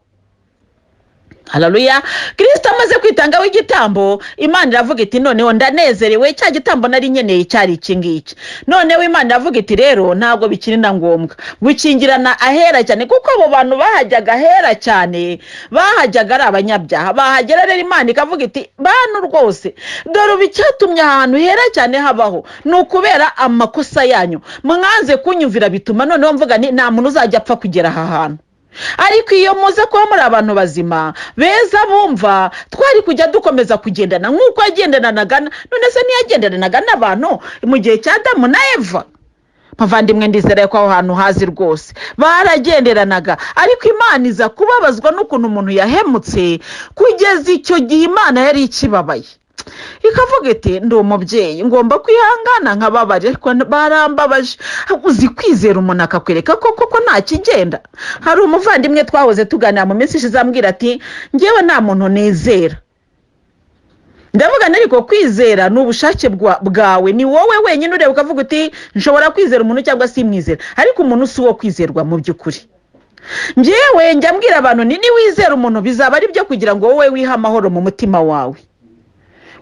Haleluya! Kirisita amaze kwitangaho igitambo, Imana iravuga iti: "Noneho ndanezerewe, cya gitambo nari nkeneye cyari iki ngiki." Noneho Imana iravuga iti: "Rero ntabwo bikiri na ngombwa gukingirana ahera cyane," kuko abo bantu bahajyaga ahera cyane bahajyaga ari abanyabyaha. Bahagera rero Imana ikavuga iti: "Bantu rwose, dore ubu icyatumye ahantu hera cyane habaho ni ukubera amakosa yanyu, mwanze kunyumvira, bituma noneho mvuga ni nta muntu uzajya apfa kugera aha hantu. Ariko iyo muze kuba muri abantu bazima beza bumva, twari kujya dukomeza kugendana nk'uko yagendananaga." None se ntiyagendananaga n'abantu mu gihe cya Adamu na Eva? Muvandimwe, ndizera ko aho hantu hazi rwose baragenderanaga. Ariko Imana iza kubabazwa n'ukuntu umuntu yahemutse. Kugeza icyo gihe Imana yari ikibabaye, ikavuga iti: "Ndi umubyeyi, ngomba kwihangana nkababarira, ariko barambabaje." Uzi kwizera umuntu akakwereka ko koko nta kigenda? Hari umuvandimwe twahoze tuganira mu minsi ishize, ambwira ati: "Ngewe nta muntu nizera." Ndavuga, ariko kwizera ni ubushake bwawe, ni wowe wenyine ureba ukavuga uti: "Nshobora kwizera umuntu cyangwa simwizera." Ariko umuntu si uwo kwizerwa mu by'ukuri. Ngewe njya mbwira abantu ni niwizera umuntu bizaba ari byo kugira ngo wowe wihe amahoro mu mutima wawe,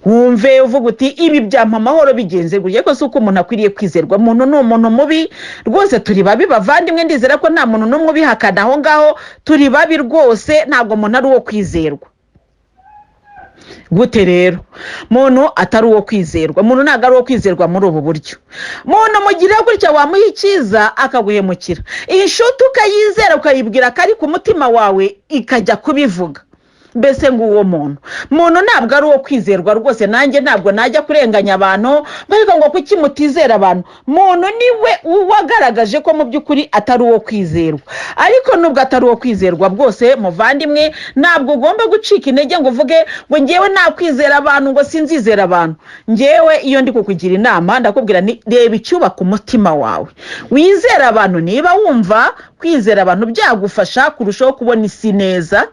wumve uvuga uti: "Ibi byampa amahoro bigenze gutya." Ariko si uko umuntu akwiriye kwizerwa. Umuntu ni umuntu mubi rwose, turi babi bavandimwe, ndizera ko nta muntu n'umwe ubihakana aho ngaho. Turi babi rwose, ntabwo umuntu ari uwo kwizerwa. Gute rero muntu atari uwo kwizerwa? Muntu ntabwo ari uwo kwizerwa muri ubu buryo: muntu mugirira gutya, wamuha icyiza akaguhemukira. Inshuti ukayizera, ukayibwira ko ari ku mutima wawe, ikajya kubivuga. Mbese ngo uwo muntu ntabwo ari uwo kwizerwa rwose. Nanjye ntabwo najya kurenganya abantu, ariko ngo kuki mutizera abantu? Muntu niwe wagaragaje ko mu by'ukuri atari uwo kwizerwa. Ariko nubwo atari uwo kwizerwa bwose, muvandimwe, ntabwo ugomba gucika intege ngo uvuge ngo ngewe nakwizera abantu, ngo sinzizera abantu. Ngewe iyo ndi kukugira inama ndakubwira ni: reba icyubaka umutima wawe, wizere abantu. Niba wumva kwizera abantu byagufasha kurushaho kubona isi neza,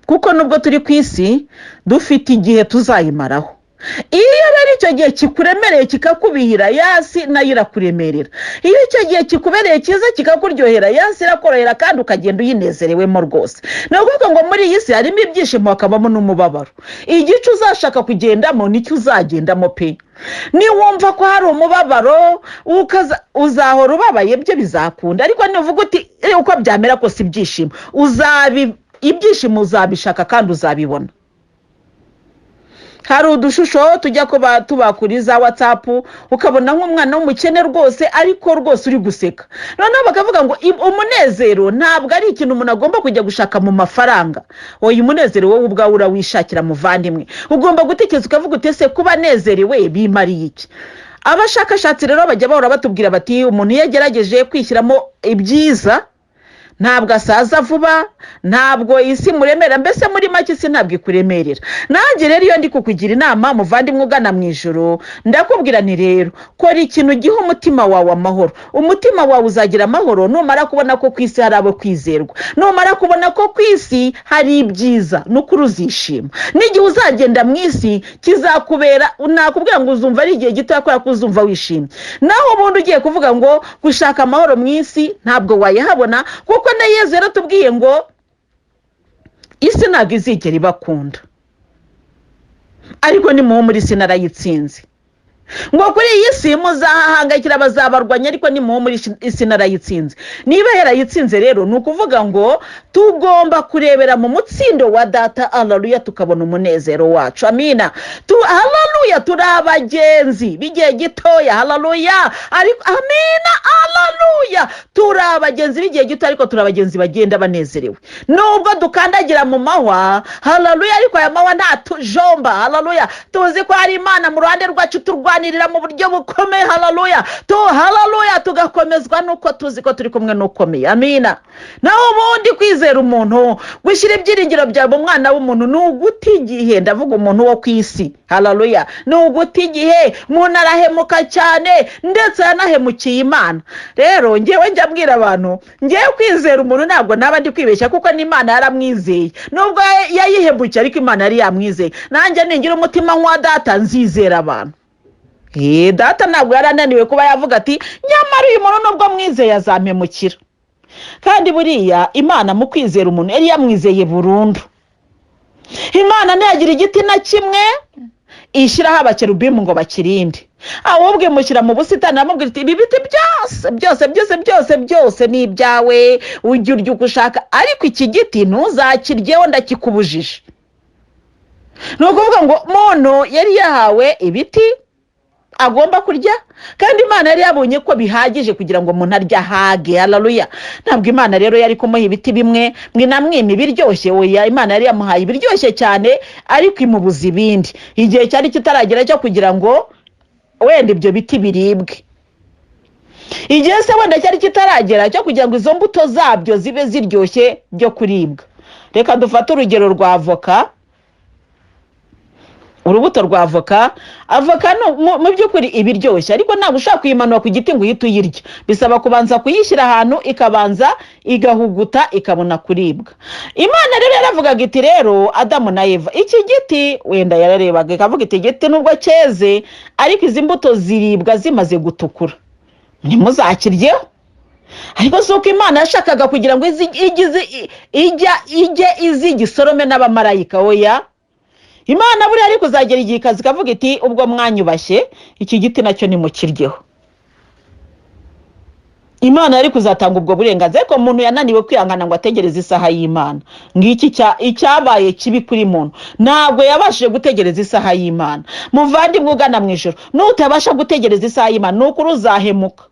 kuko nubwo turi ku isi dufite igihe tuzayimaraho. Iyo rero icyo gihe kikuremereye kikakubihira, ya si nayo irakuremerera. Iyo icyo gihe kikubereye cyiza kikakuryohera, ya si irakorohera kandi ukagenda uyinezerewemo rwose. Ni ukuvuga ngo muri iyi si harimo ibyishimo, hakabamo n'umubabaro. Igice uzashaka kugendamo nicyo uzagendamo pe. Niwumva ko hari umubabaro uzahora ubabaye, byo bizakunda. Ariko nuvuga uti: "Uko byamera kose ibyishimo uzabi ibyishimo uzabishaka kandi uzabibona." Hari udushusho tujya kuba tuba kuri za WhatsApp, ukabona nk'umwana w'umukene rwose, ariko rwose uri guseka. Noneho bakavuga ngo umunezero ntabwo ari ikintu umuntu agomba kujya gushaka mu mafaranga. Oya, umunezero wowe ubwawe urawishakira. Muvandimwe, ugomba gutekereza ukavuga uti: "Ese kuba anezerewe bimariye iki?" Abashakashatsi rero bajya bahora batubwira bati: umuntu iyo agerageje kwishyiramo ibyiza Ntabwo asaza vuba, ntabwo isi imuremera, mbese muri make isi ntabwo ikuremerera. Nanjye rero iyo ndi kukugira inama, muvandimwe ugana mu ijoro, ndakubwira nti rero kora ikintu giha umutima wawe amahoro. Umutima wawe uzagira amahoro numara kubona ko ku isi hari abo kwizerwa, numara kubona ko ku isi hari ibyiza, ni ukuri uzishima. N'igihe uzagenda mu isi kizakubera, nakubwira ngo uzumva ari igihe gito kubera ko uzumva wishimye. Naho ubundi ugiye kuvuga ngo gushaka amahoro mu isi, ntabwo wayahabona, kuko na Yezu yaratubwiye ngo isi ntabwo izigera ibakunda, ariko nimuhumure, isi narayitsinze. Ngo kuri iyi si muzahahangayikira, bazabarwanya, ariko nimuhumure, isi narayitsinze. Niba yarayitsinze rero, ni ukuvuga ngo tugomba kurebera mu mutsindo wa data, haleluya, tukabona umunezero wacu. Amina. Haleluya, turi abagenzi b'igihe gitoya, haleluya, ariko amina, haleluya, turi abagenzi b'igihe gito, ariko turi abagenzi bagenda banezerewe nubwo dukandagira mu mahwa, haleluya, ariko aya mahwa ntatujomba, haleluya. Tuzi ko hari Imana mu ruhande rwacu, turwanirira mu buryo bukomeye, haleluya. Haleluya, tugakomezwa nuko tuzi ko turi kumwe n'ukomeye. Amina. Naho ubundi kwizera umuntu, gushyira ibyiringiro byawe mu mwana w'umuntu, ni uguta igihe. Ndavuga umuntu wo ku isi, haleluya, ni uguta igihe. Umuntu arahemuka cyane, ndetse yanahemukiye Imana. Rero ngewe njya mbwira abantu, ngewe kwizera umuntu ntabwo naba ndi kwibeshya, kuko n'Imana yaramwizeye. Nubwo yayihemukiye, ariko Imana yari yamwizeye. Nanjye ningira umutima nk'uwa data, nzizera abantu. Data ntabwo yari ananiwe kuba yavuga ati nyamara uyu muntu nubwo mwizeye azampemukira. Kandi buriya Imana mu kwizera umuntu yari yamwizeye burundu. Imana ntiyagira igiti na kimwe ishyiraho abakerubimu ngo bakirinde, ahubwo imushyira mu busitani, aramubwira iti ibi biti byose byose byose byose byose ni ibyawe, ujya urya uko ushaka, ariko iki giti ntuzakiryeho, ndakikubujije. Ni ukuvuga ngo muntu yari yahawe ibiti agomba kurya, kandi Imana yari yabonye ko bihagije kugira ngo umuntu arye ahage, haleluya. Ntabwo Imana rero yari kumuha ibiti bimwe ngo inamwime ibiryoshye, oya. Imana yari yamuhaye ibiryoshye cyane, ariko imubuza ibindi. Igihe cyari kitaragera cyo kugira ngo wenda ibyo biti biribwe. Igihe se wenda cyari kitaragera cyo kugira ngo izo mbuto zabyo zibe ziryoshye byo kuribwa. Reka dufate urugero rwa avoka, urubuto rwa avoka. Avoka mu by'ukuri iba iryoshye, ariko ntabwo ushobora kuyimanura ku giti ngo uhite uyirya. Bisaba kubanza kuyishyira ahantu ikabanza igahuguta, ikabona kuribwa. Imana rero yaravugaga iti rero Adamu na Eva, iki giti, wenda yararebaga ikavuga iti igiti nubwo cyeze, ariko izi mbuto ziribwa zimaze gutukura, ntimuzakiryeho. Ariko si uko Imana yashakaga kugira ngo ijye izi gisorome n'abamarayika, oya. Imana buriya ariko uzagera igihe ikaza ikavuga iti ubwo mwanyubashye, iki giti nacyo nimukiryeho. Imana yari kuzatanga ubwo burenganzira, ariko umuntu yananiwe kwihangana ngo ategereze isaha y'Imana. Ngiki icyabaye kibi kuri muntu, ntabwo yabashije gutegereza isaha y'Imana. Muvandimwe ugana mu ijoro, nutabasha gutegereza isaha y'Imana, ni ukuri uzahemuka.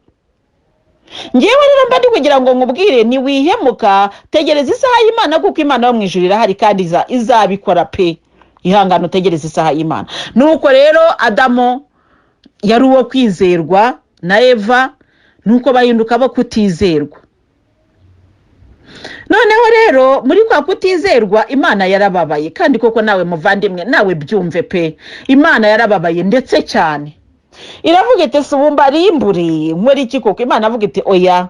Ngewe rero mba ndi kugira ngo nkubwire, ntiwihemuka, tegereza isaha y'Imana, kuko Imana yo mu ijoro irahari kandi izabikora pe. Ihangane utegereze isaha y'Imana. Nuko rero Adamu yari uwo kwizerwa na Eva, nuko bahinduka bo kutizerwa. Noneho rero muri kwa kutizerwa, Imana yarababaye. Kandi koko nawe muvandimwe, nawe byumve pe, Imana yarababaye ndetse cyane. Iravuga iti si ubu mbarimbure, nkora iki koko? Imana avuga iti oya,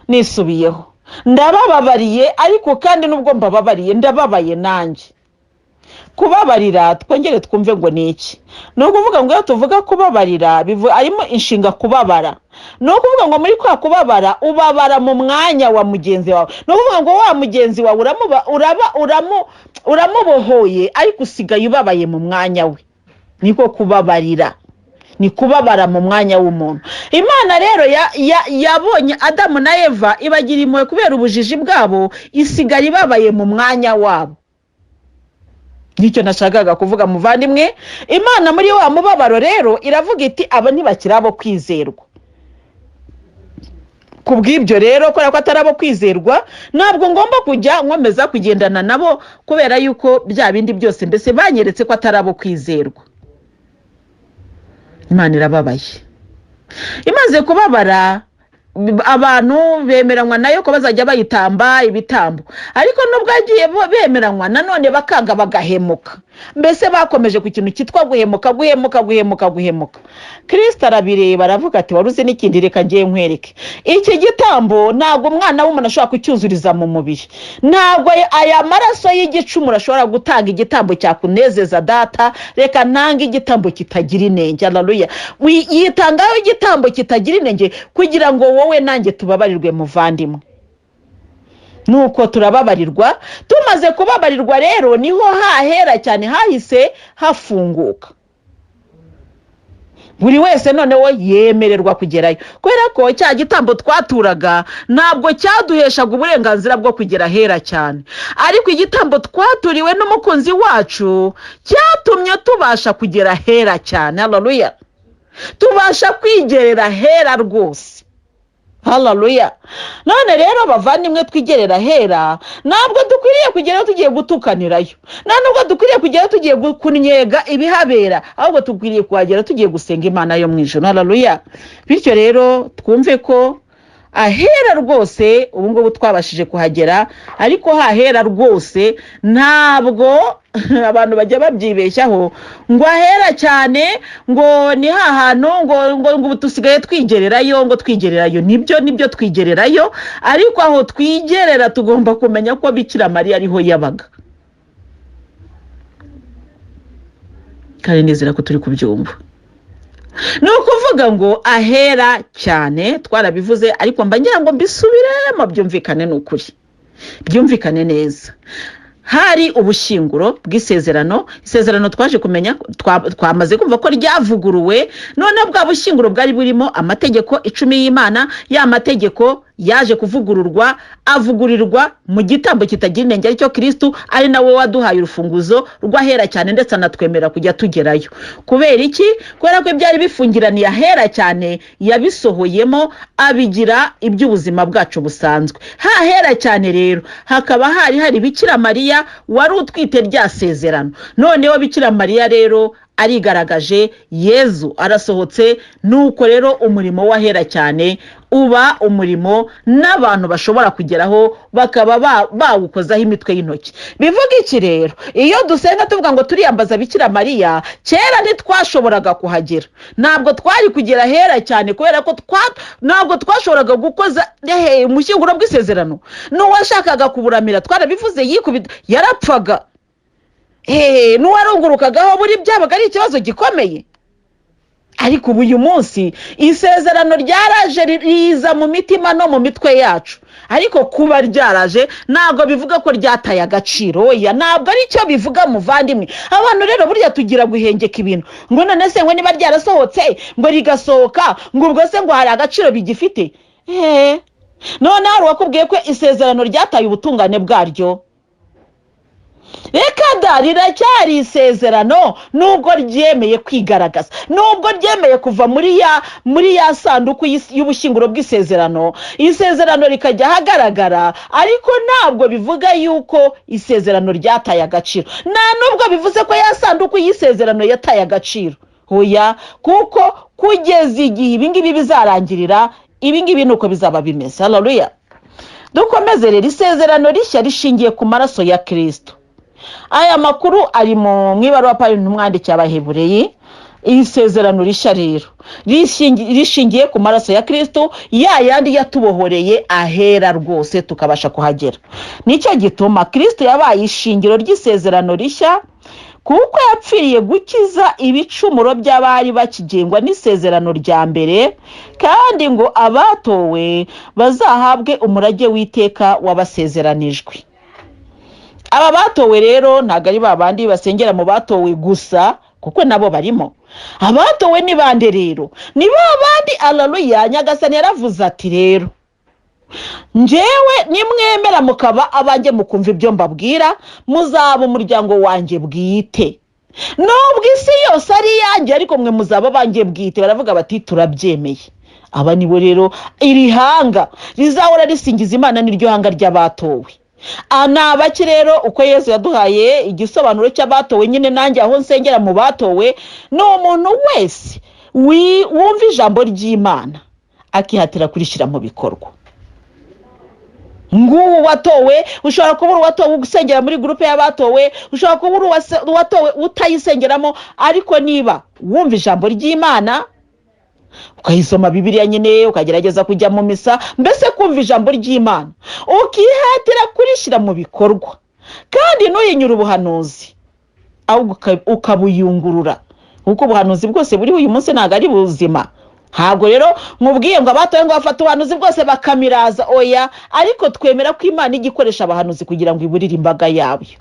nisubiyeho, ndabababariye, ariko kandi nubwo mbababariye, ndababaye nanjye. Kubabarira, twongere twumve ngo ni iki? Ni ukuvuga ngo iyo tuvuga kubabarira, harimo inshinga kubabara. Ni ukuvuga ngo muri kwa kubabara, ubabara mu mwanya wa mugenzi wawe. Ni ukuvuga ngo wa mugenzi wawe uramubohoye, ariko usigaye ubabaye mu mwanya we. Niko kubabarira, ni kubabara mu mwanya w'umuntu. Imana rero yabonye Adamu na Eva, ibagira impuhwe kubera ubujiji bwabo, isigara ibabaye mu mwanya wabo. Nicyo nashakaga kuvuga, muvandimwe. Imana muri wa mubabaro rero iravuga iti aba ntibakiri abo kwizerwa. Ku bw'ibyo rero, kubera ko atari abo kwizerwa, ntabwo ngomba kujya nkomeza kugendana nabo, kubera yuko bya bindi byose mbese banyeretse ko atari abo kwizerwa. Imana irababaye. Imaze kubabara Abantu bemeranywa nayo ko bazajya bayitamba ibitambo, ariko nubwo yagiye bemeranywa nanone bakanga, bagahemuka. Mbese bakomeje ku kintu cyitwa guhemuka, guhemuka, guhemuka, guhemuka. Kirisita arabireba, aravuga ati: "Wari uzi n'ikindi? Reka ngiye nkwereke iki gitambo. Ntabwo umwana w'umuntu ashobora kucyuzuriza mu mubiri. Ntabwo aya maraso y'igicumuro ashobora gutanga igitambo cyakunezeza Data. Reka ntange igitambo kitagira inenge." Haleluya! Yitangaho igitambo kitagira inenge kugira ngo wowe nanjye tubabarirwe, muvandimwe. Nuko turababarirwa. Tumaze kubabarirwa rero, niho hahera cyane hahise hafunguka, buri wese noneho yemererwa kugerayo, kubera ko cya gitambo twaturaga ntabwo cyaduheshaga uburenganzira bwo kugera ahera cyane, ariko igitambo twaturiwe n'umukunzi wacu cyatumye tubasha kugera ahera cyane. Haleluya! Tubasha kwigerera ahera rwose. Haleluya! None rero bavandimwe, twigerera ahera. Ntabwo dukwiriye kugerayo tugiye gutukanirayo, nta nubwo dukwiriye kugerayo tugiye kunyega ibihabera, ahubwo dukwiriye kuhagera tugiye gusenga Imana yo mu ijuru. Haleluya! Bityo rero twumve ko ahera rwose ubu ngubu twabashije kuhagera, ariko hahera rwose ntabwo abantu bajya babyibeshyaho ngo ahera cyane ngo ni hantu ngo ubu dusigaye twigererayo, ngo twigererayo. Nibyo, nibyo, twigererayo, ariko aho twigerera tugomba kumenya ko Bikira Mariya ariho yabaga, kandi nizera ko turi kubyumva. Ni ukuvuga ngo ahera cyane twarabivuze, ariko mba ngira ngo mbisubiremo byumvikane, ni ukuri byumvikane neza. Hari ubushyinguro bw'isezerano. Isezerano twaje kumenya, twamaze kumva ko ryavuguruwe. Noneho bwa bushyinguro bwari burimo amategeko 10 y'Imana. Ya mategeko yaje kuvugururwa, avugurirwa mu gitambo kitagira inenge, aricyo Kirisitu, ari nawe waduhaye urufunguzo rw'ahera cyane, ndetse anatwemerera kujya tugerayo. Kubera iki? Kubera ko ibyari bifungiraniye ahera cyane yabisohoyemo, abigira iby'ubuzima bwacu busanzwe. Hahera cyane rero hakaba hari hari Bikira Mariya wari utwite rya sezerano. Noneho Bikira Mariya rero arigaragaje, Yezu arasohotse. Nuko rero umurimo w'ahera cyane uba umurimo n'abantu bashobora kugeraho, bakaba bawukozaho imitwe y'intoki. Bivuga iki rero? Iyo dusenga tuvuga ngo turiyambaza Bikira Mariya, kera ntitwashoboraga kuhagera, ntabwo twari kugera ahera cyane, kubera ko ntabwo twashoboraga gukoza umushyinguro bw'isezerano. N'uwashakaga kuburamira, twarabivuze, yikubita yarapfaga. N'uwarungurukagaho buri byabaga ari ikibazo gikomeye. Ariko ubu uyu munsi isezerano ryaraje, riza mu mitima no mu mitwe yacu. Ariko kuba ryaraje ntabwo bivuga ko ryataye agaciro. Oya, ntabwo ari cyo bivuga, muvandimwe. Abantu rero burya tugira guhengeka ibintu, ngo none se ngo niba ryarasohotse, ngo rigasohoka, ngo ubwo se ngo hari agaciro bigifite? None hari uwakubwiye ko isezerano ryataye ubutungane bwaryo? Reka da, riracyari isezerano nubwo ryemeye kwigaragaza, nubwo ryemeye kuva muri ya sanduku y'ubushyinguro bw'isezerano, isezerano rikajya ahagaragara, ariko ntabwo bivuga yuko isezerano ryataye agaciro. Nta nubwo bivuze ko ya sanduku y'isezerano yataye agaciro. Oya, kuko kugeza igihe ibingibi bizarangirira, ibingibi ni uko bizaba bimeze. Haleluya! Dukomeze rero. Isezerano rishya rishingiye ku maraso ya Kirisito. Aya makuru ari mu ibaruwa Pawulo intumwa Abahebureyi. Iri sezerano rishya rero rishingiye ku maraso ya Kirisito, ya yandi yatubohoreye ahera rwose tukabasha kuhagera. Nicyo gituma Kirisito yabaye ishingiro ry'isezerano rishya, kuko yapfiriye gukiza ibicumuro by'abari bakigengwa n'isezerano rya mbere, kandi ngo abatowe bazahabwe umurage w'iteka wabasezeranijwe. Aba batowe rero ntabwo ari ba bandi basengera mu batowe gusa, kuko nabo barimo. Abatowe ni bande rero? Ni ba bandi, alaluya, Nyagasani yaravuze ati: "Rero njyewe nimwemera mukaba abanjye, mukumva ibyo mbabwira, muzaba umuryango wanjye bwite. Nubwo isi yose ari iyanjye, ariko mwe muzaba abanjye bwite." Baravuga bati: "Turabyemeye." Aba nibo rero iri hanga rizahora risingiza Imana, niryo hanga ry'abatowe. Ni abaki rero? Uko Yesu yaduhaye igisobanuro cy'abatowe nyine, nanjye aho nsengera mu batowe, ni umuntu wese wumva ijambo ry'Imana Akihatira kurishyira mu bikorwa. Ngubu watowe. Ushobora kuba uri uwatowe usengera muri groupe y'abatowe, ushobora kuba uri uwatowe utayisengeramo, ariko niba wumva ijambo ry'Imana, ukayisoma Bibiliya nyine, ukagerageza kujya mu misa, mbese kumva ijambo ry'Imana ukihatira kurishyira mu bikorwa, kandi ntuyinyure ubuhanuzi, ahubwo ukabuyungurura, kuko ubuhanuzi bwose buriho uyu munsi ntabwo ari buzima. Ntabwo rero nkubwiye ngo abatowe ngo bafate ubuhanuzi bwose bakamiraza, oya. Ariko twemera ko Imana ijya ikoresha abahanuzi kugira ngo iburire imbaga yayo.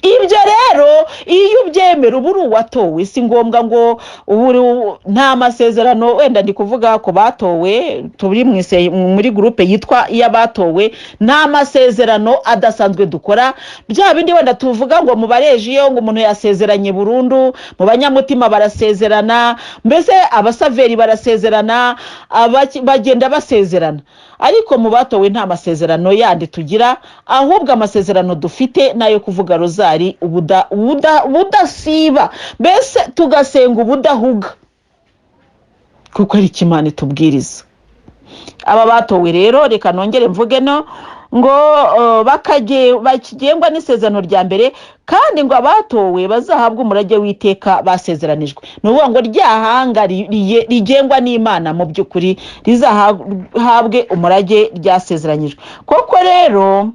Ibyo rero iyo ubyemera, uba uri uwatowe. Si ngombwa ngo ubu nta masezerano. Wenda ndi kuvuga ku batowe, turi muri groupe yitwa iy'abatowe. Nta masezerano adasanzwe dukora, bya bindi wenda tuvuga ngo mu barejiyo ngo umuntu yasezeranye burundu, mu banyamutima barasezerana, mbese abasaveri barasezerana, bagenda basezerana. Ariko mu batowe nta masezerano yandi tugira, ahubwo amasezerano dufite ni ayo kuvuga rozari ubudasiba, mbese tugasenga ubudahuga, kuko ari Imana itubwiriza. Aba batowe rero, reka nongere mvuge no ngo bakigengwa n'isezerano rya mbere, kandi ngo abatowe bazahabwe umurage w'iteka basezeranijwe. Ni ukuvuga ngo rya hanga rigengwa n'Imana mu by'ukuri rizahabwe umurage ryasezeranyijwe. Koko rero,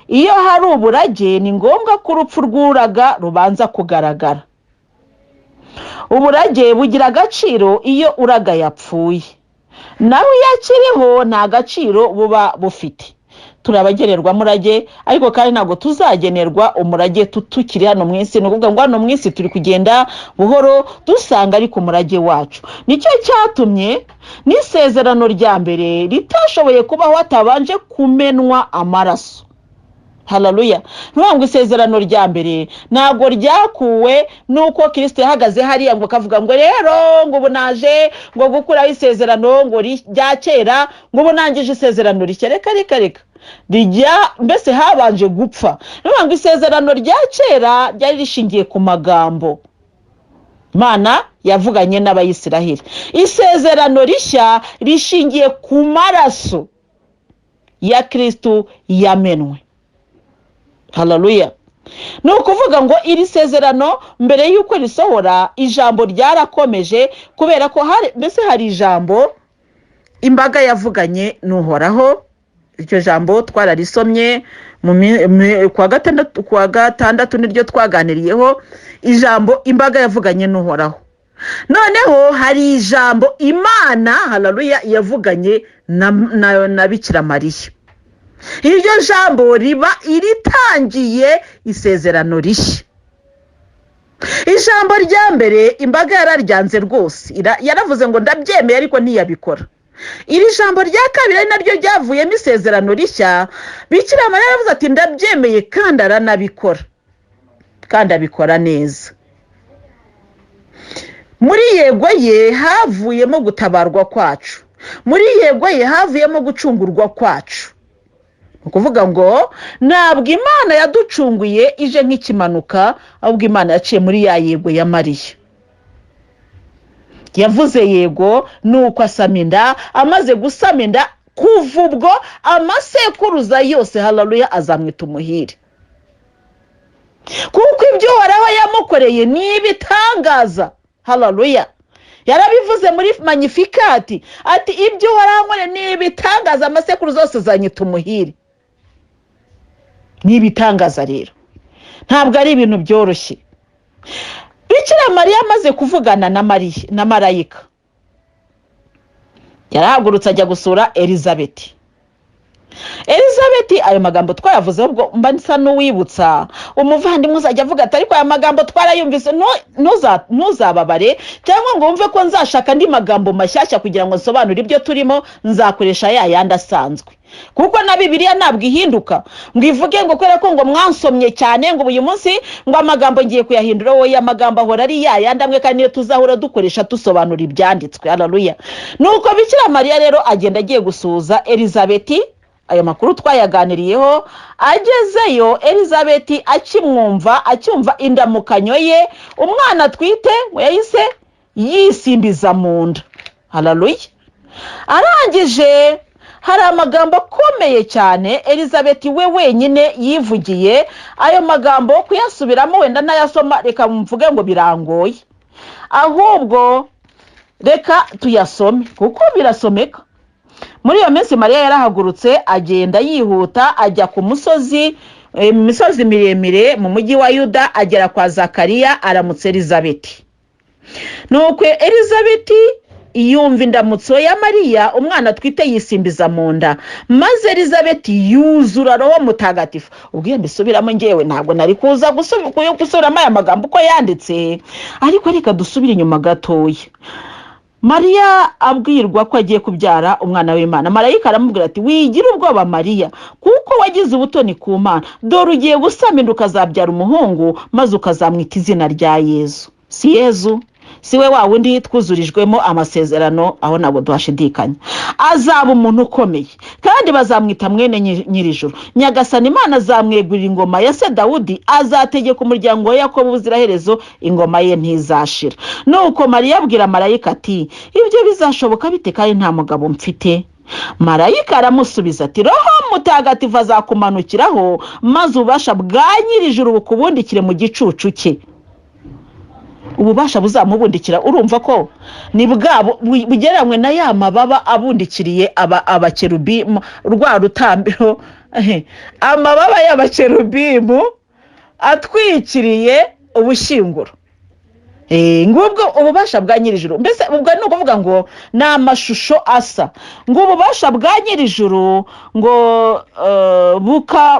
iyo hari uburage, ni ngombwa ko urupfu rw'uraga rubanza kugaragara. Uburage bugira agaciro iyo uraga yapfuye, nawe iyo akiriho nta gaciro buba bufite. Turi abagenerwamurage, ariko kandi ntabwo tuzagenerwa umurage tukiri hano mu isi. Ni ukuvuga ngo hano mu isi turi kugenda buhoro dusanga ariko umurage wacu. Nicyo cyatumye n'isezerano rya mbere ritashoboye kubaho hatabanje kumenwa amaraso. Hararuya! Ntuvuga ngo isezerano rya mbere ntabwo ryakuwe nuko Kirisito yahagaze hariya ngo akavuga ngo rero ngo ubu naje ngo gukuraho isezerano ngo rya kera, ngo ubu nangije isezerano rishya. Reka, reka, reka. Rijya mbese habanje gupfa. Ntuvuga ngo isezerano rya kera ryari rishingiye ku magambo Imana yavuganye n'Abayisiraheli, isezerano rishya rishingiye ku maraso ya Kirisitu yamenwe. Hararuya! Ni ukuvuga ngo iri sezerano mbere y'uko risohora, ijambo ryarakomeje, kubera ko hari mbese hari ijambo imbaga yavuganye n'Uhoraho. Iryo jambo twararisomye kuwa gatandatu, niryo twaganiriyeho, ijambo imbaga yavuganye n'Uhoraho. Noneho hari ijambo Imana, hararuya, yavuganye na Bikira Mariya. Iryo jambo riba iritangiye isezerano rishya. Ijambo rya mbere imbaga yararyanze rwose, yaravuze ngo ndabyemeye, ariko ntiyabikora. Iri jambo rya kabiri, ari naryo ryavuyemo isezerano rishya, Bikira Mariya yaravuze ati ndabyemeye, kandi aranabikora, kandi abikora neza. Muri yego ye havuyemo gutabarwa kwacu, muri yego ye havuyemo gucungurwa kwacu. Ni ukuvuga ngo ntabwo Imana yaducunguye ije nk'ikimanuka, ahubwo Imana yaciye muri ya yego ya Mariya. Yavuze yego, nuko asama inda. Amaze gusama inda, kuva ubwo amasekuruza yose, hararuya, azamwita umuhire, kuko ibyo Uhoraho yamukoreye ni ibitangaza. Hararuya! Yarabivuze muri Magnificat ati ibyo Uhoraho ankoreye ni ibitangaza, amasekuruza yose azanyita umuhire. Ni ibitangaza rero, ntabwo ari ibintu byoroshye. Bikira Mariya amaze kuvugana na Mariya na marayika, yarahagurutse ajya gusura Elizabeti. Elizabeti, ayo magambo twayavuzeho, ubwo mba nsa n'uwibutsa umuvandimwe uzajya avuga ati ariko aya magambo twarayumvise. Ntuzababare cyangwa ngo wumve ko nzashaka andi magambo mashyashya kugira ngo nsobanure ibyo turimo. Nzakoresha ya yandi asanzwe, kuko na Bibiliya ntabwo ihinduka ngo ivuge ngo kubera ko ngo mwansomye cyane, ngo uyu munsi ngo amagambo ngiye kuyahindura. Wowe, amagambo ahora ari ya yandi amwe, kandi niyo tuzahora dukoresha dusobanura ibyanditswe. Hararuya! Nuko Bikira Mariya rero agenda agiye gusuhuza Elizabeti. Ayo makuru twayaganiriyeho. Agezeyo, Elizabeti akimwumva, acyumva indamukanyo ye, umwana atwite ngo yahise yisimbiza mu nda. Hararuya! Arangije hari amagambo akomeye cyane Elizabeth we wenyine yivugiye. Ayo magambo kuyasubiramo wenda n'ayasoma, reka mvuge ngo birangoye, ahubwo reka tuyasome kuko birasomeka. Muri iyo minsi Mariya yarahagurutse, agenda yihuta, ajya ku musozi, mu misozi miremire, mu mujyi wa Yuda, agera kwa Zakariya, aramutse Elizabeth. Nuko Elizabeth yumva indamutso ya Mariya, umwana atwite yisimbiza mu nda, maze Elizabeth yuzura Roho Mutagatifu. Ubwo iyo mbisubiramo ngewe ntabwo nari kuza gusubiramo aya magambo uko yanditse, ariko reka dusubire inyuma gatoya. Mariya abwirwa ko agiye kubyara umwana w'Imana, marayika aramubwira ati: "Wigira ubwoba Mariya, kuko wagize ubutoni ku Mana. Dore ugiye gusama inda, ukazabyara umuhungu, maze ukazamwita izina rya Yezu." Si Yezu, si we wa wundi twuzurijwemo amasezerano? Aho ntabwo duhashidikanya. "Azaba umuntu ukomeye, kandi bazamwita mwene Nyirijuru. Nyagasani Imana azamwegurira ingoma ya se Dawudi, azategeka umuryango wa Yakobo ubuziraherezo, ingoma ye ntizashira." Nuko Mariya abwira marayika ati: "Ibyo bizashoboka bite kandi nta mugabo mfite?" Marayika aramusubiza ati: "Roho Mutagatifu azakumanukiraho, maze ububasha bwa Nyirijuru bukubundikire mu gicucu cye." Ububasha buzamubundikira, urumva ko ni bwa bugereranywe na ya mababa abundikiriye abakerubimu rwa rutambiro, amababa y'abakerubimu atwikiriye ubushyinguro. Ngubwo ububasha bwa Nyirijuru. Mbese ubwo ni ukuvuga ngo ni amashusho asa, ngo ububasha bwa Nyirijuru ngo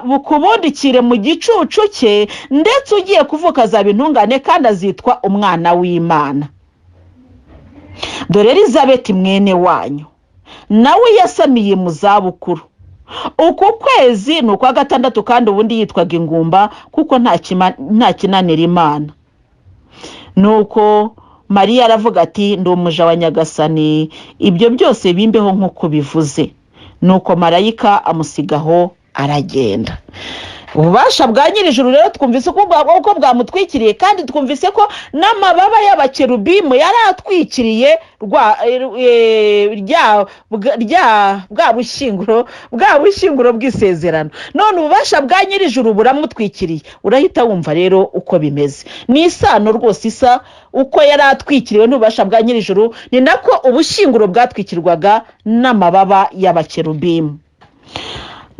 bukubundikire mu gicucu cye, ndetse ugiye kuvuka azaba intungane kandi azitwa umwana w'Imana. Dore Elizabeth mwene wanyu nawe yasamiye mu zabukuru, uku kwezi ni ukwa gatandatu, kandi ubundi yitwaga ingumba, kuko nta kinanira Imana. Nuko Mariya aravuga ati: "Ndi umuja wa Nyagasani, ibyo byose bimbeho nk'uko bivuze." Nuko marayika amusigaho aragenda. Ububasha bwa Nyirijuru rero twumvise uko bwamutwikiriye, kandi twumvise ko n'amababa y'abakerubimu yari atwikiriye rwa rya rya bwa bushyinguro bw'isezerano. None ububasha bwa Nyirijuru buramutwikiriye. Urahita wumva rero uko bimeze, ni isano rwose isa. Uko yari atwikiriwe n'ububasha bwa Nyirijuru, ni nako ubushyinguro bwatwikirwaga n'amababa y'abakerubimu.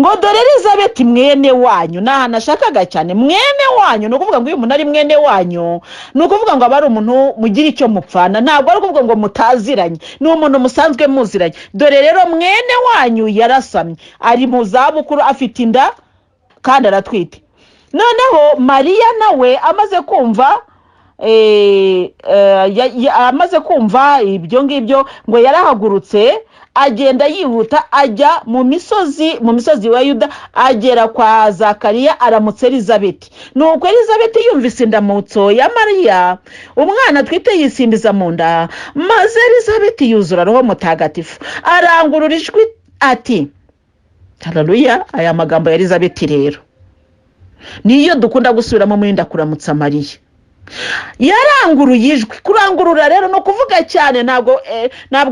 Ngo dore Elizabeth mwene wanyu, ni ahantu ashakaga cyane. Mwene wanyu, ni ukuvuga ngo iyo umuntu ari mwene wanyu, ni ukuvuga ngo aba ari umuntu mugira icyo mupfana, ntabwo ari ukuvuga ngo mutaziranye, ni umuntu musanzwe muziranye. Dore rero mwene wanyu yarasamye, ari mu zabukuru, afite inda kandi aratwite. Noneho Mariya nawe amaze kumva ibyo ngibyo, ngo yarahagurutse, agenda yihuta, ajya mu misozi wa Yuda, agera kwa Zakariya, aramutse Elizabeth. Nuko Elizabeth yumvise indamutso ya Mariya, umwana atwite yisimbiza mu nda, maze Elizabeth yuzura Roho Mutagatifu, arangurura ijwi ati: "Haleluya!" Aya magambo ya Elizabeth rero niyo dukunda gusubiramo muri Ndakuramutsa Mariya. Yaranguruye ijwi. Kurangurura rero ni ukuvuga cyane. Ntabwo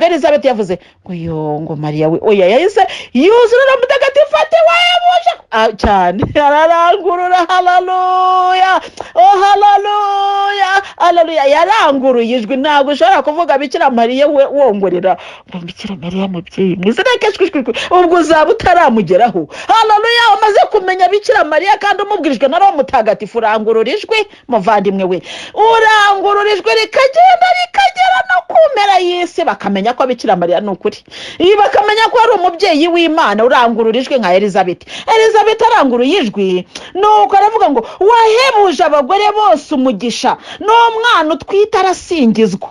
Elizabeth yavuze ngo yo, ngo Mariya we, oya, yahise yuzura Mutagatifu ati: "Wayabuje!" Cyane, ararangurura: "Haleluya, oh haleluya, haleluya!" Yaranguruye ijwi. Ntabwo ushobora kuvuga Bikira Mariya we wongorera ngo: "Bikira Mariya mubyeyi mwiza," reka shwi shwi shwi. Ubwo uzaba utaramugeraho. Haleluya! Umaze kumenya Bikira Mariya kandi umubwirijwe na Roho Mutagatifu, urangurura ijwi, muvandimwe we, urangurura ijwi rikagenda rikagera no ku mpera y'isi, bakamenya ko Bikira Mariya ni ukuri, ibi bakamenya ko ari umubyeyi w'Imana. Urangurura ijwi nka Elizabeth. Elizabeth aranguruye ijwi, nuko aravuga ngo: "Wahebuje abagore bose umugisha, n'umwana utwite arasingizwa."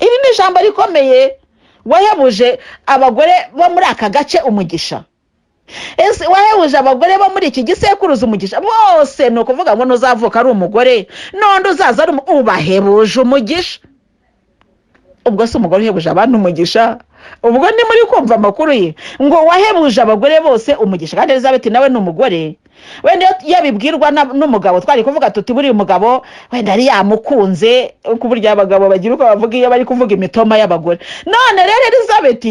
Iri ni ijambo rikomeye. Wahebuje abagore bo muri aka gace umugisha, ese wahebuje abagore bo muri iki gisekuruza umugisha bose? Ni ukuvuga ngo nuzavuka ari umugore, n'undi uzaza ari ubahebuje umugisha. Ubwo se umugore uhebuje abandi umugisha, ubwo ni muri kumva amakuru ye, ngo wahebuje abagore bose umugisha, kandi Elizabeth nawe ni umugore. Wenda iyo abibwirwa n'umugabo, twari kuvuga tuti buriya umugabo wenda yari yamukunze, ku buryo abagabo bagira uko bavuga iyo bari kuvuga imitoma y'abagore. None rero Elizabeth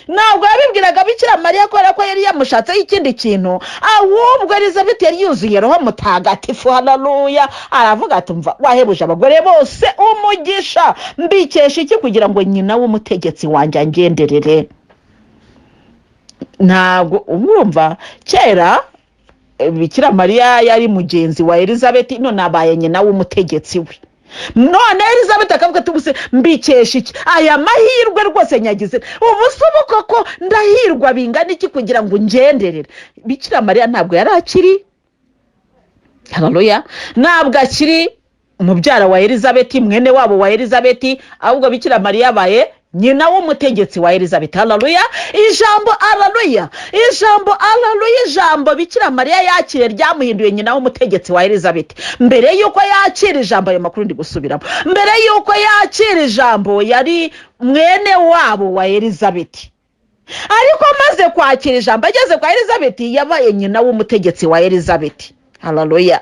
ntabwo yabibwiraga Bikira Mariya kubera ko yari yamushatseho ikindi kintu, ahubwo Elizabeth yari yuzuye Roho Mutagatifu. Haleluya! Aravuga ati: "Mva wahebuje abagore bose umugisha, mbikesha iki kugira ngo nyina w'umutegetsi wanjye angenderere?" Ntabwo urumva, kera Bikira Mariya yari mugenzi wa Elizabeth, none abaye nyina w'umutegetsi we. None Elizabeth akavuga ati: "Ubuse mbikesha iki? Aya mahirwe rwose nyagize ubu se, ubu koko ndahirwa bingana iki kugira ngo ngenderere?" Bikira Mariya ntabwo yari akiri, haleluya, ntabwo akiri umubyara wa Elizabeth, mwene wabo wa Elizabeth, ahubwo Bikira Mariya abaye nyina w'umutegetsi wa Elizabeth. Haleluya! Ijambo, haleluya, ijambo, haleluya, ijambo Bikira Mariya yakiriye ryamuhinduye nyina w'umutegetsi wa Elizabeth. Mbere y'uko yakira ijambo, ayo makuru ndi gusubiramo, mbere y'uko yakira ijambo yari mwene wabo wa Elizabeth, ariko amaze kwakira ijambo, ageze kwa Elizabeth, yabaye nyina w'umutegetsi wa Elizabeth. Haleluya!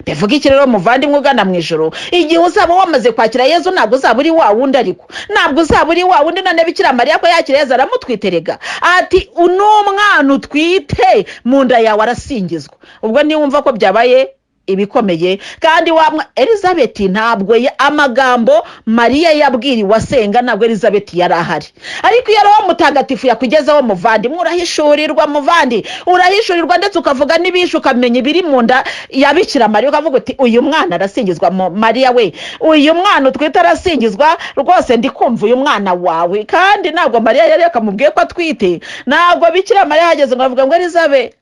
Bivuga iki rero, muvandimwe ugana mu ijoro? Igihe uzaba wamaze kwakira Yezu, ntabwo uzaba uri wa wundi, ariko ntabwo uzaba uri wa wundi. None Bikira Mariya ko yakira Yezu, aramutwiterega ati: "N'umwana utwite mu nda yawe arasingizwa." Ubwo niwumva ko byabaye ibikomeye. Kandi wa Elizabeth ntabwo amagambo Mariya yabwiriwe asenga, ntabwo Elizabeth yari ahari. Ariko iyo Roho Mutagatifu yakugezeho, muvandimwe, urahishurirwa, muvandi, urahishurirwa, ndetse ukavuga n'ibishe, ukamenya ibiri mu nda ya Bikira Mariya, ukavuga uti: "Uyu mwana arasingizwa, Mariya we, uyu mwana utwite arasingizwa rwose, ndi kumva uyu mwana wawe." Kandi ntabwo Mariya yari yakamubwiye ko atwite. Ntabwo Bikira Mariya yahageze ngo avuga ngo: "Elizabeth,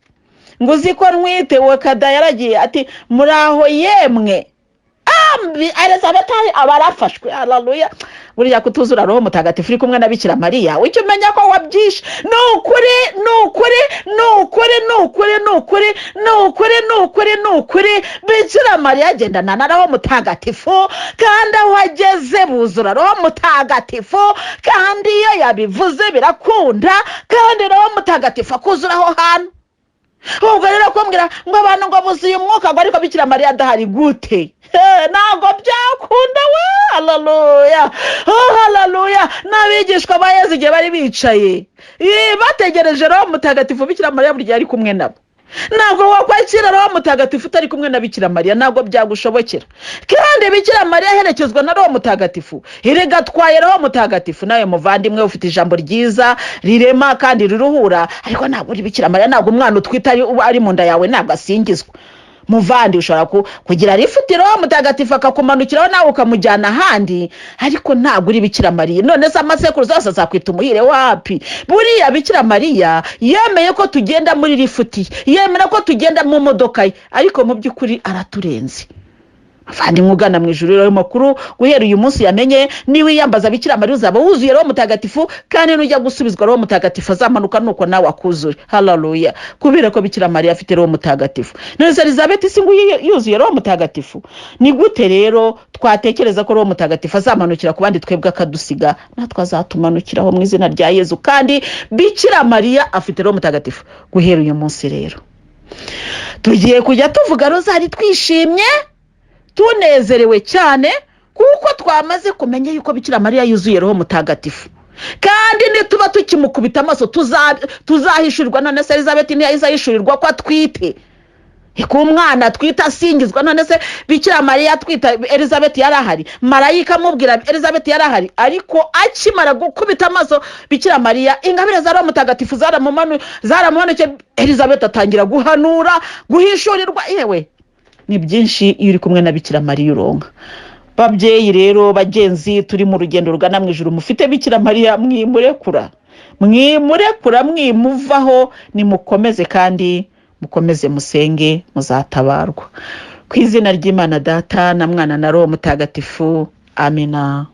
ngo uzi ko ntwite we?" Kada yaragiye ati: "Muraho yemwe." Elizabeth aba arafashwe. Haleluya! Buriya kutuzura Roho Mutagatifu uri kumwe na Bikira Mariya, ujye umenya ko wabyishe. Ni ukuri, ni ukuri, ni ukuri, ni ukuri, ni ukuri, ni ukuri, ni ukuri, ni ukuri. Bikira Mariya agendana na Roho Mutagatifu, kandi aho ageze buzura Roho Mutagatifu, kandi iyo yabivuze birakunda, kandi Roho Mutagatifu akuzura aho hantu. Ubwo rero kumbwira ngo abantu ngo buzuye umwuka, ngo ariko Bikira Mariya adahari, gute? Ntabwo byakunda we. Haleluya, oh haleluya! N'abigishwa ba Yezu, igihe bari bicaye bategereje Roho Mutagatifu, Bikira Mariya buri gihe ari kumwe nabo. Ntabwo wakwakira Roho Mutagatifu utari kumwe na Bikira Mariya, ntabwo byagushobokera. Kandi Bikira Mariya aherekezwa na Roho Mutagatifu. Erega atwaye Roho Mutagatifu. Nawe muvandimwe, ufite ijambo ryiza rirema kandi riruhura, ariko ntabwo uri Bikira Mariya. Ntabwo umwana utwite ari mu nda yawe, ntabwo asingizwa. Muvandi, ushobora kugira rifite Roho Mutagatifu akakumanukiraho, nawe ukamujyana ahandi, ariko ntabwo uri Bikira Mariya. None se amasekuruza yose azakwita umuhire? Wapi! Buriya Bikira Mariya yemeye ko tugenda muri lifuti, yemera ko tugenda mu modoka ye, ariko mu by'ukuri araturenze. Muvandimwe ugana mu ijuru, ayo makuru guhera uyu munsi yamenye: niwiyambaza Bikira Mariya, uzaba wuzuye Roho Mutagatifu, kandi nujya gusubizwa, Roho Mutagatifu azamanuka nuko nawe akuzure. Haleluya! Kubera ko Bikira Mariya afite Roho Mutagatifu. None se Elizabeth si ngo yuzuye Roho Mutagatifu? Ni gute rero twatekereza ko Roho Mutagatifu azamanukira ku bandi, twebwe akadusiga? Natwe azatumanukiraho mu izina rya Yezu, kandi Bikira Mariya afite Roho Mutagatifu. Guhera uyu munsi rero, tugiye kujya tuvuga rozari twishimye, tunezerewe cyane, kuko twamaze kumenya yuko Bikira Mariya yuzuye Roho Mutagatifu, kandi nituba tukimukubita amaso tuzahishurirwa. None se Elizabeth ntiyahise ahishurirwa ko atwite, ko umwana atwite asingizwa? None se Bikira Mariya atwita, Elizabeth yari ahari? Marayika amubwira, Elizabeth yari ahari? Ariko akimara gukubita amaso Bikira Mariya, ingabire za Roho Mutagatifu zaramumanukiye, Elizabeth atangira guhanura, guhishurirwa. Yewe, ni byinshi iyo uri kumwe na Bikira Mariya uronka. Babyeyi rero, bagenzi turi mu rugendo rugana mu ijuru, mufite Bikira Mariya, mwimurekura, mwimurekura, mwimuvaho, nimukomeze kandi mukomeze musenge, muzatabarwa. Ku izina ry'Imana Data na Mwana na Roho Mutagatifu, amina.